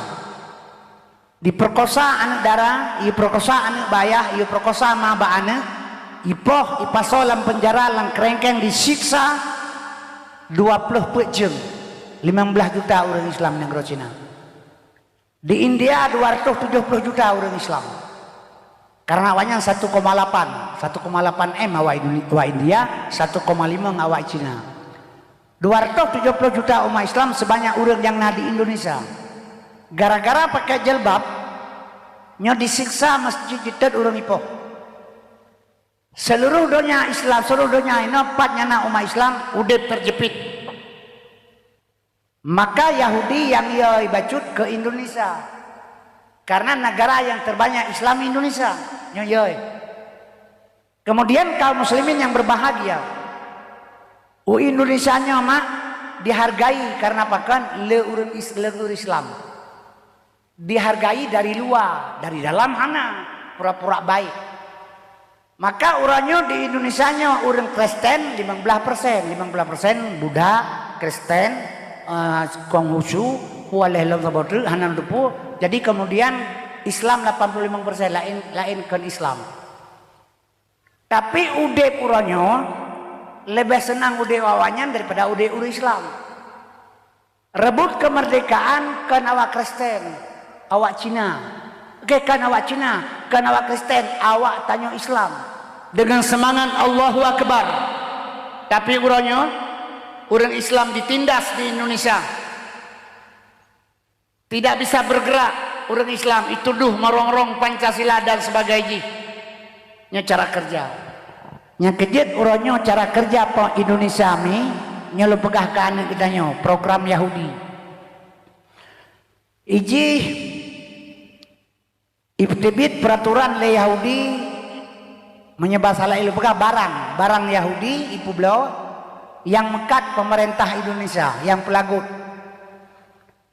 Diperkosa aneuëk dara, iperkosa aneuëk bayah, iperkosa ma bak aneuëk, ipoh, ipasoe lam peunjara, lam keurengkeng, disiksa dua ploh peuet jeuem. Limong blaih juta ureuëng Islam nanggroe Cina. Di India dua ratus tujuh puluh juta ureuëng Islam. Karena awaknyan satu koma lapan, satu koma lapan M awak Indone-, awak India, satu koma lima awak Cina. Dua ratus tujuh puluh juta umat Islam sebanyak ureuëng nyang na di Indonesia. Gara-gara pakai jilbab, nyoe disiksa masjid ditet ureuëng ipoh. Seluruh donya Islam, seluruh donya inoe pat nyang na umat Islam udeb terjepit. Maka Yahudi nyang yoi bacut ke Indonesia. Karena negara yang terbanyak Islam Indonesia. Nyoe yoi. Kemudian kaum muslimin yang berbahagia. U Indonesia nyoe mak dihargai karena pakon le ureuëng is-, le ureuëng Islam. Dihargai dari luar, dari dalam hana, pura-pura baik. Maka uroe nyoe di Indonesia nyoe ureuëng Kristen limong blaih persen, limong blaih persen Buddha, Kristen, eh, Konghucu, pualeh lom saboh treuk, hana teupeu. Jadi kemudian Islam lapan puluh limong persen lain, lain kon Islam. Tapi udeb uroe nyoe leubeh seunang udeb awaknyan daripada udeb ureuëng Islam. Rebut kemerdekaan kon awak Kristen, awak Cina. Oke, kon awak Cina, kon awak Kristen, awak tanyoe Islam. Dengan semangat Allahu Akbar. Tapi uroe nyoe, ureuëng Islam ditindas di Indonesia. Tidak bisa bergerak, ureuëng Islam ituduh meurong-rong Pancasila dan sebagainya. Nyoe cara kerja. Nyang keujeuet uroe nyoe cara kerja pok Indonesia mi, nyoe lôn peugah keu aneuëk geutanyoe, program Yahudi. Ijih iteubiet peraturan lé Yahudi, meunyoe basa laén lôn peugah barang, barang Yahudi ipeubloe nyang meukat pemerintah Indonesia, nyang peulagut.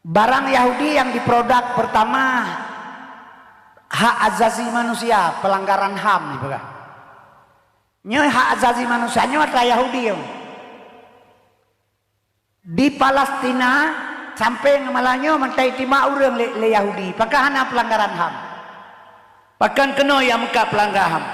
Barang Yahudi nyang diproduk pertama hak azazi manusia, pelanggaran ham ipeugah. Nyoe hak azazi manusia nyoe atra Yahudi nyoe. Di Palestina sampai ngon malam nyoe meutai timak ureuëng lé, lé Yahudi, pakon hana pelanggaran ham. Pakon keunoe nyang meukat pelanggaran ham.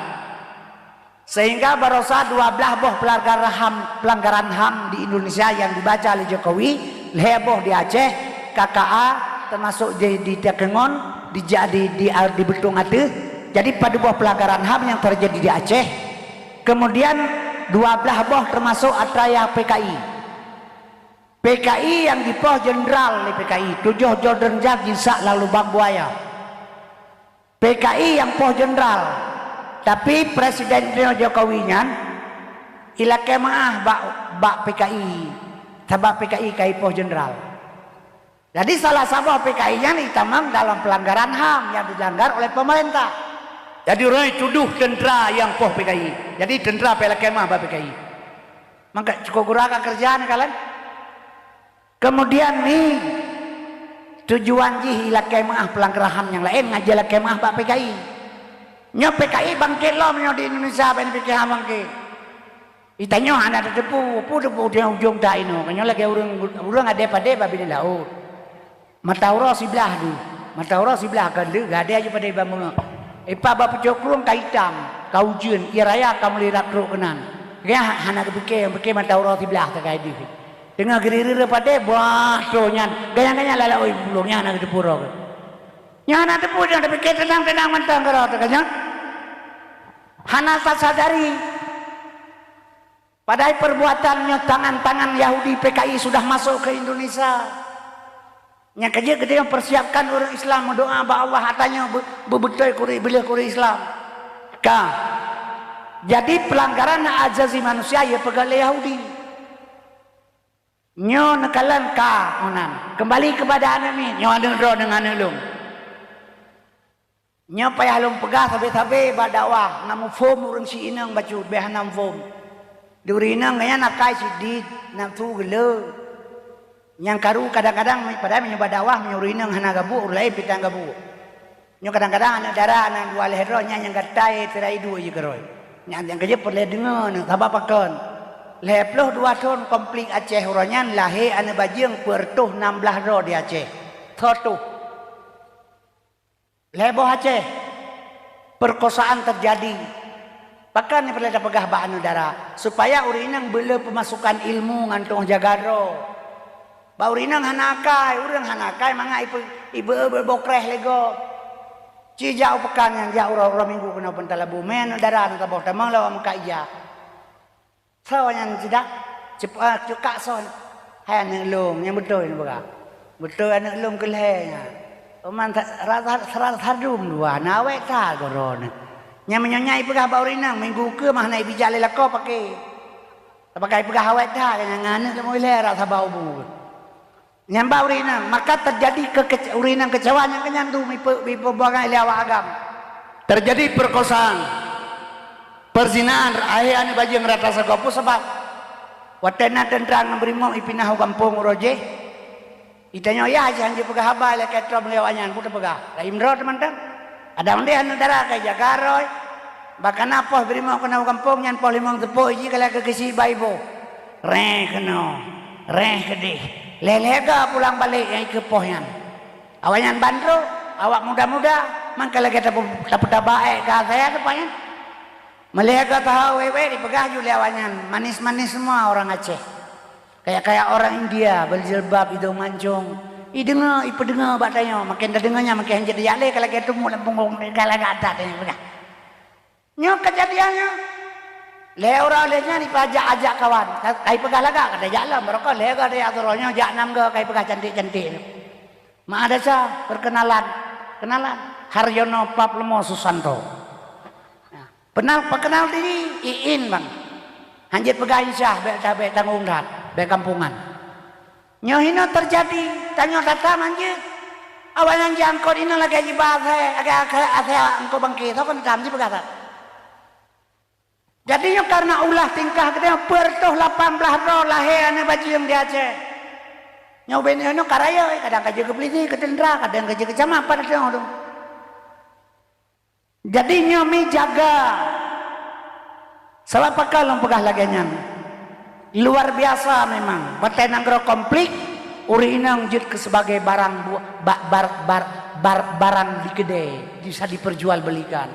Sehingga barosa dua blaih boh pelanggaran ham, pelanggaran ham di Indonesia nyang dibaca lé Jokowi, lhée boh di Aceh, K K A, termasuk di, di Takengon, di, di, di, di Beutong ateueh. Jadi padub boh pelanggaran ham nyang terjadi di Aceh. Kemudian dua blaih boh termasuk atra nyang P K I. P K I nyang dipoh jenderal lé P K I, tujoh Jordan Jab jisak lam lubang buaya. P K I nyang poh jenderal, tapi Presiden Jokowi nyan ilakée meuáh bak, bak P K I, sabab P K I ka ipoh jenderal. Jadi salah saboh P K I nyan itamong dalam pelanggaran HAM yang dilanggar oleh pemerintah. Jadi ureuëng tudoh teuntra nyang poh P K I. Jadi teuntra pih lakée meu'ah bak P K I. Maka cukôp gura ka keureuja neukalon. Kemudian ni tujuan jih ilakée meu'ah pelanggaran HAM nyang laén ngon jilakée meu'ah bak P K I. Nyoe P K I bangkét lom nyoe di Indonesia, ban P K H bangkét. Itanyoe hana tateupeue, peue teupeu ujong that inoe. Nyoe lagée ureuëng, ureuëng adé padé bak binéh laôt. Mata uroe siblah deuh, mata uroe siblah kon deuh, gadée aju padé bak meungeue. Ipat bak pucôk krueng ka itam, ka ujeuen, ie raya ka mulai rab trok keunan. Gaya hana geupiké, piké mata uroe siblah tagai deuh. Teungoh geurire padé, bah, troh nyan, gaya-gaya lalak oi pulo nyan hana geuteupeue uroe. Nyan hana teupeue nyan, tapike teunang-teunang mantong keudroe teuh nyan. Hana tasadari. Padahai perbuatan nyoe tangan-tangan Yahudi P K I sudah masuk ke Indonesia. Nyang keujeuet geutanyoe persiapkan ureuëng Islam meudoa bak Allah, ata nyoe beu-, beubeutôi kuri, beuleueh kuri Islam. Ka. Jadi pelanggaran hak asasi manusia ya peugah lé Yahudi. Nyoe neukalon ka meunan. Kembali kepada aneuk miet, nyoe aneuk droe deungon aneuk lôn. Nyoe payah lôn peugah sabe-sabe bak dakwah, na muphom ureuëng si inong bacut, beh hana muphom. Di ureuëng inong nyan akai sidit, nafsu geuleu. Nyang karu kadang-kadang, padahai meunyoe bak dakwah, meunyoe ureuëng inong hana gabuek, ureuëng laén pih tan gabuek. Nyoe kadang-kadang aneuk dara nyang dua lhée droe nyan nyang gatai teurai duek jih keudroe. Nyan nyang keujeuet peureulée deungoe neuh, sabab pakon? Lhée ploh dua thon konflik Aceh uroe nyan lahé aneuk bajeueng peuet reutôh nam blaih droe di Aceh. Soe tuh? Lhée boh Aceh, perkosaan terjadi. Pakon nyang peureulée tapeugah bak aneuk dara, supaya ureuëng inong beuleu peumasukan ilmu ngon teungoh jaga droe. Bak ureuëng inong hana akai, ureuëng hana akai mangat ipe-, ibe-, ibe-, bokreh lé gob. Ci jak u peukan nyan, jak uroe-uroe minggu keunoe peunta labu, mé aneuk dara na saboh tamong lawak meukat ija. Soe nyan sidak? Cep-, ah, cukak soe? Hai aneuk lôn, nyang beutôi neupeugah. Beutôi aneuk lôn keu lhée nyan. Uman sa-, rasa, rasa sadum dua, na awék that goe droeneuh. Nyang meunyoe nyan ipeugah bak ureuëng inong, minggu keue mah hana ibijak lé lakoe paké. Tapakai peugah awék that, nyang aneuk lôn lhée rasa bau bu. Nyan bak ureuëng inong, maka teujadi keu-, kece-, ureuëng inong keucewa nyang keunyan tu mipe-, mipeubuangai lé awak agam. Teujadi perkosaan, perzinaan, lahé aneuk bajeueng rata sagoe. Peue sabab? Watée na teuntra ngon beurimong ipinah u gampông uroe jéh, itanyoe yah jih han jipeugah haba lé keutrom lé awaknyan, peue teupeugah? Rayeuk droe teumantong. Adak mandeh aneuk dara ka ijaga droe. Bak kana poh beurimong keunoe u gampông nyan poh limong teupôi jih ka lhée keu keusiek bak iboh. Réh keunoe, réh keudeh. Lhée-lhée goe pulang balek nyang ikeue poh nyan. Awaknyan ban trok, awak muda-muda, mangka lagée tapu-, tapeutaba ék ka asai teumpat nyan. Meulhée goe taho wék-wék dipeugah ju lé awaknyan, manis-manis semua orang Aceh. Kayak-kayak orang India, berjilbab, hidung mancung. Ideungoe, ipeudeungoe bak tanyoe, maken tadeungoe nyan maken hanjeuet tajak lé, ka lagée teumuk lam punggong, ka lagak that tanyoe peugah. Nyoe keujadian nyoe. Lhée uroe lhée nyan ipajak ajak kawan, ka, ka ipeugah lagak, ka tajak lom, barokon lhée goe tajak sidroe nyoe jak nam goe ka ipeugah cantik-cantik. Meu'ah desya, perkenalan. Kenalan, Haryono Pap Leumo Susanto. Nah, peunal, peukeunal diri, Iin, Bang. Hanjeuet peugah insyah, bék ta-, bék tanggong that, bék kampungan. Nyoe hinoe teujadi, tanyoe that-that hanjeuet. Awaknyan jiangkot hinoe lagée jiba asai, lagée asai, asai angkot bangke, soe kon tam jipeugah that. Jadi nyoe kareuna ulah tingkah geutanyoe peuet reutôh lapan blaih droe lahé aneuk bajeueng di Aceh. Nyoe ubé nyoe ka rayeuk, kadang ka jeuet keu peulisi, keu teuntra, kadang ka jeuet keu camat, pat teuh tu. Jadi nyoe mi jaga. Sabab pakon lôn peugah lagée nyan? Luar biasa memang. Watée nanggroe konflik, ureuëng inong jeuet keu sebagai barang bu-, ba-, bar-, bar-, bar-, barang di keudée, bisa diperjualbelikan.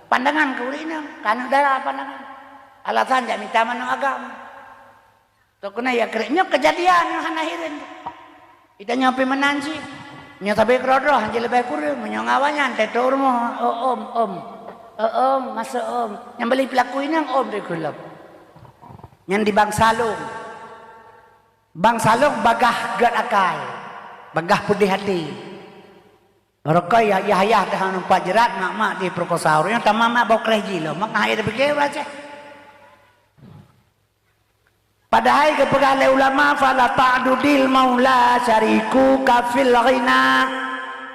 Pandangan keu ureuëng inong, keu aneuk dara pandangan. Alasan jak mita manok agam. Toh keuneuk ya krek nyoe keujadian nyoe hana hireuen. Geutanyoe pih meunan cit. Nyoe sabe keudroe-droe han jileubeh kureueng, meunyoe ngon awaknyan teuh rumoh, "Oh, om, om. Oh, om, masuk, om." Nyang beli peulaku inong, om teuh keu lom. Nyan di bansa lôn. Bansa lôn bagah gét akai, bagah peudeh até. Barokon ya, yah-yah teuh numpak jeurat, mak-mak jipeukosa ureuëng, tamah mak bokreh jih lom, mak hai tapike ureuëng Aceh. Padahai geupeugah lé ulama, "Fala ta'dudil maula syarikuka fil ghina,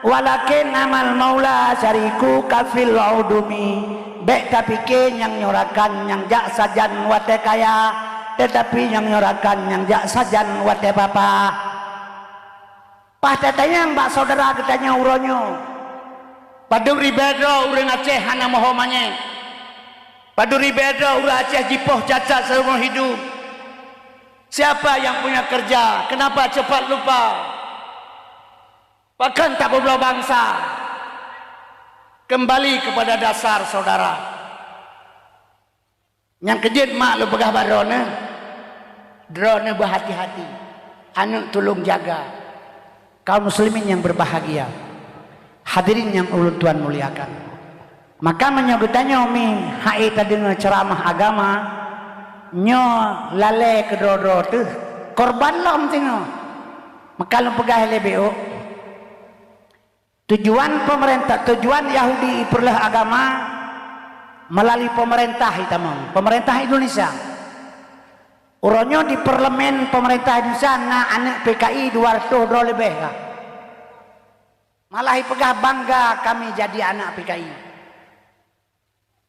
walakin amal maula syarikuka fil udumi." Bék tapike nyang nyoe rakan nyang jak sajan watée kaya, teutapi nyang nyoe rakan nyang jak sajan watée papa. Paih tatanyong bak syedara geutanyoe uroe nyoe, padub ribée droe ureuëng Aceh hana moho manyét? Padub ribée droe ureuëng Aceh jipoh cacat seumur hidup? Siapa yang punya kerja? Kenapa cepat lupa? Pakon tapeubloe bansa? Kembali kepada dasar, saudara. Nyang keujeuet mak lôn peugah bak droeneuh, droeneuh beuhati-hati, aneuëk tulông jaga. Kaum muslimin nyang berbahagia, hadirin nyang ulôn tuan muliakan. Maka meunyoe geutanyoe mi hai tadeungoe ceuramah agama, nyoe lalée keudroe-droe teuh, korban lom singoh. Maka lôn peugah lé B O, tujuan pemerintah, tujuan Yahudi ipeureuloh agama melalui pemerintah itamong, pemerintah Indonesia. Uroe nyoe di parlemen pemerintah Indonesia na aneuëk P K I dua ratus droe leubeh ka. Malah ipeugah bangga kami jadi anak P K I.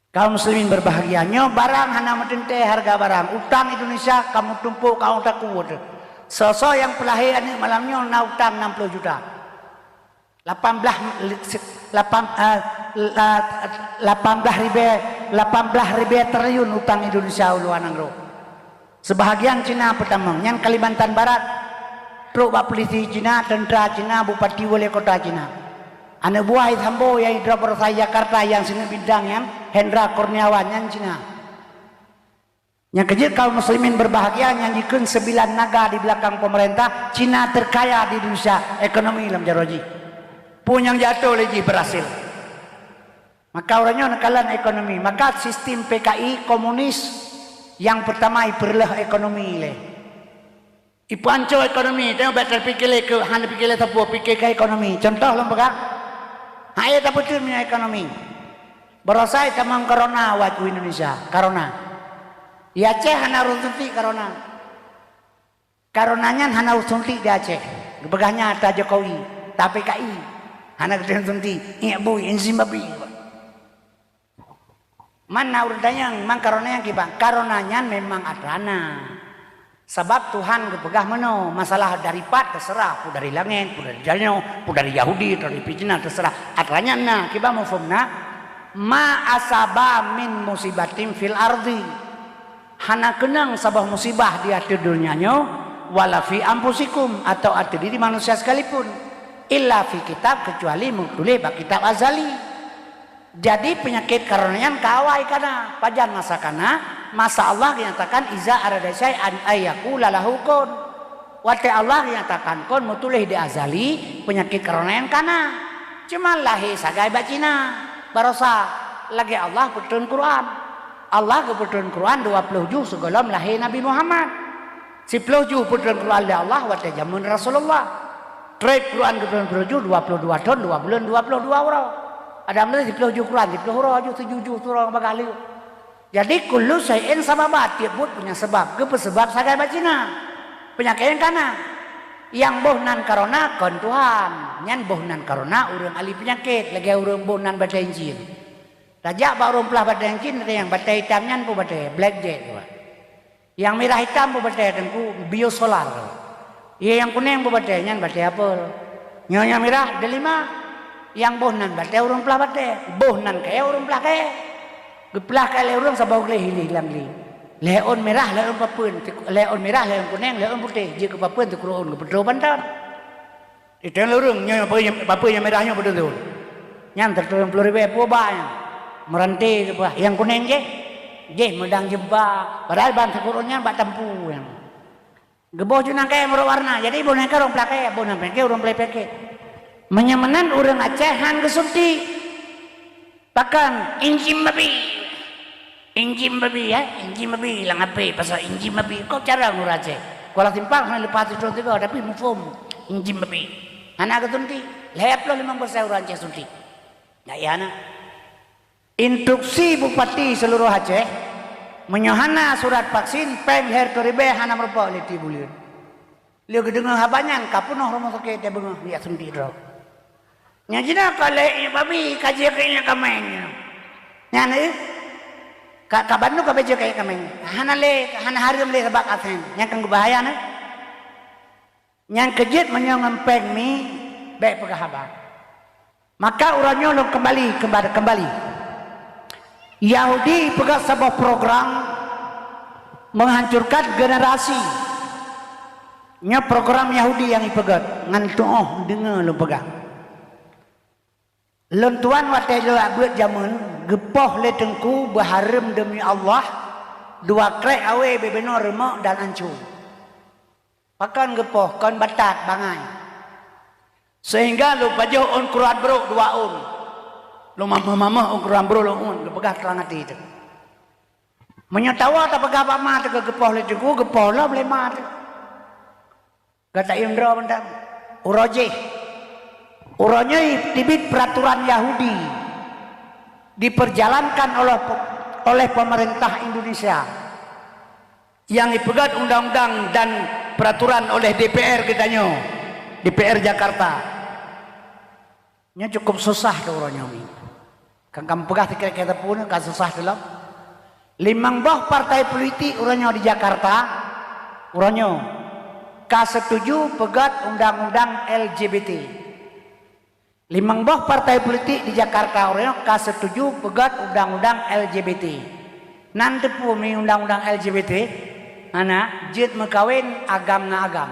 Kaum muslimin berbahagia, nyoe barang hana meuteuntée hareuga barang. Utang Indonesia ka meutumpôk ka ôk takue. Soe-soe nyang peulahé aneuëk malam nyoe na utang enam puluh juta. Lapan belas, lapan, eh, la-, lapan belas ribée, lapan belas ribée triliun utang Indonesia u luwa nanggroe. Seubahagian Cina peutamong, nyan Kalimantan Barat. Trok bak polisi Cina, teuntra Cina, bupati, wali kota Cina. Aneuëk buah Sambo nyang idrob beurasa Jakarta nyang sineuk bintang nyan, Hendra Kurniawan, nyan Cina. Nyang keujeuet kaum muslimin berbahagia, nyang jikheun sembilan naga di belakang pemerintah, Cina terkaya di Indonesia, ekonomi lam jaroe jih. Peue nyang jiatô lé jih berhasil. Maka uroe nyoe neukalon ekonomi. Maka sistem P K I komunis nyang peurtama ipeureuloh ekonomi lé. Ipeuancô ekonomi, tanyoe bék tapike lé keu hana pike lé sapeue, pike keu ekonomi. Contoh lôn peugah, hai tapeuteun meunyoe ekonomi. Baroesa tamong corona awai u Indonesia, corona. Di Aceh hana ureuëng suntik corona. Corona nyan hana suntik di Aceh. Geupeugah nyan atra Jokowi, tapi P K I hana geutem suntik. Iek bui, insin babi. Man na ureuëng tanyong, man corona nyan kiban? Corona nyan memang atra na. Sabab Tuhan geupeugah meunoe, masalah dari pat teuseurah, peue dari langét, peue dari tanyoe, peue dari Yahudi, peue dari Cina, teuseurah. Atra nyan na, kiban muphom na? Ma asaba min musibatin fil ardi. Hana keunong saboh musibah di ateueh donya nyoe, wala fi anfusikum, atau ateueh diri manusia sekalipun, illa fi kitab, keucuali meutuléh bak kitab azali. Jadi, peunyakét corona nyan ka awai kana. Pajan masa kana? Masa Allah geunyatakan, "Iza arada syai'an ayyakula lahu kun." Watée Allah geunyatakan kun, meutuléh di azali, peunyakét corona nyan kana. Cuma lahé sagai bak Cina. Baroesa, lagée Allah peutrön Quran. Allah geupeutrön Quran dua ploh juh sigohlom lahé Nabi Muhammad. Siploh juh peutrön Quran lé Allah watée jamén Rasulullah. Trép Quran geupeutrön siploh juh, dua ploh dua thon, dua buleuen, dua ploh dua uroe. Adam lé siploh juh Quran, siploh uroe, juh tujoh juh, uroe bagah lheueh. Jadi, kullu syai'in sababa, tieb buet punya seubab. Geupeuseubab sagai bak Cina. Peunyakét nyang kana. Nyang boh nan corona kon Tuhan. Nyan boh nan corona ureuëng ahli peunyakét, lagée ureuëng boh nan batée incin. Tajak bak ureuëng peulaih batée incin, ada nyang batée itam nyan peue batée, blackjack. Nyang mirah itam peue batée, Teungku, biosolar. Iya nyang kunéng peue batée, nyan batée apel. Nyoe nyang mirah delima. Nyang boh nan batée ureuëng peulaih batée, boh nan kayée ureuëng peulaih kayée. Geupeulaih kayée lé ureuëng saboh gleh, ilih lam gleh. Lhée ôn mirah, lhée ôn papeuen, lhée ôn mirah, lhée ôn kunéng, lhée ôn putéh, jeuet keu papeuen, teukruek ôn geupeutroh bantan. Itong lurung nyoe, papeuen nyang mirah nyoe beutôi. Nyan teutueng ploh ribée peue ba nyan. Meurante geupeugah, nyang kunéng jih, jih meudang jeumpa. Padahai ban teukruek ôn nyan bak tampu nyan. Geuboh ju nangkée meurok warna, jadi boh nangkée ureuëng peulaih kayée, boh nangkée ureuëng peulaih peunyakét. Meunyoe meunan ureuëng Aceh han geusuntik. Pakon? Incin babi. Incin babi, ya? Incin babi lam H P, pasal incin babi. Kok cara ngura Aceh? Kuala Simpang hana leupah sidroe sigoe, tapi muphom incin babi. Hana geusuntik. Lhée ploh limong persen ureuëng Aceh suntik. Ndak iya na. Instruksi bupati seluruh Aceh, Meunyoe hana surat vaksin, péng lhèe reutôh ribèe hana meurumpok lé tiep buleuen. Lheueh geudeungoe haba nyan ka peunoh rumoh sakét nyang beungoh jak suntik droe. Nyang jinoe ka lé iék babi ka jeuet keu iék kaméng nyoe. Nyan, eh, ka, ka bandum ka beuet jeuet keu iék kaméng. Hana lé, hana hareuem lé sabab vaksin. Nyang ka geubahaya nyoe. Nyang keujeuet meunyoe ngon péng mi, bèk peugah haba. Maka uroe nyoe lôn keumbali, keumba-, keumbali. Yahudi peugah saboh program menghancurkan generasi. Nyoe program Yahudi nyang ipeugét, ngon tuoh deungoe lôn peugah. Lôn tuan watèe lôn jak beuet jameun, geupoh lé teungku beuhareuem demi Allah, dua krék awé beubeunôh reumok dan ancô. Pakon geupoh, kon batat bangai. Seuhingga lôn pajoh ôn kruan brôk dua ôn. Lôn mamah-mamah ôn kruan brôk lôn ôn, lôn peugah trang até teuh. Meunyoe tawoe tapeugah bak ma teuh keu geupoh lé teungku, geupoh lom lé ma teuh. Gata yum droe mantong. Uroe jih. Uroe nyoe teubiet peuraturan Yahudi diperjalankan oleh pe-, oleh pemerintah Indonesia. Nyang ipeugét undang-undang dan peraturan oleh D P R geutanyoe, D P R Jakarta. Nyoe cukup susah teuh uroe nyoe. Kan kamoe peugah sikrék-krék teupeu nyoe ka susah teuh lom. Limong boh partai politik uroe nyoe di Jakarta, uroe nyoe ka setuju peugét undang-undang L G B T. Limong boh partai politik di Jakarta uroe nyoe ka setuju peugét undang-undang L G B T. Nan teupeu mi undang-undang L G B T? Hana, jeuet meukawen agam ngon agam.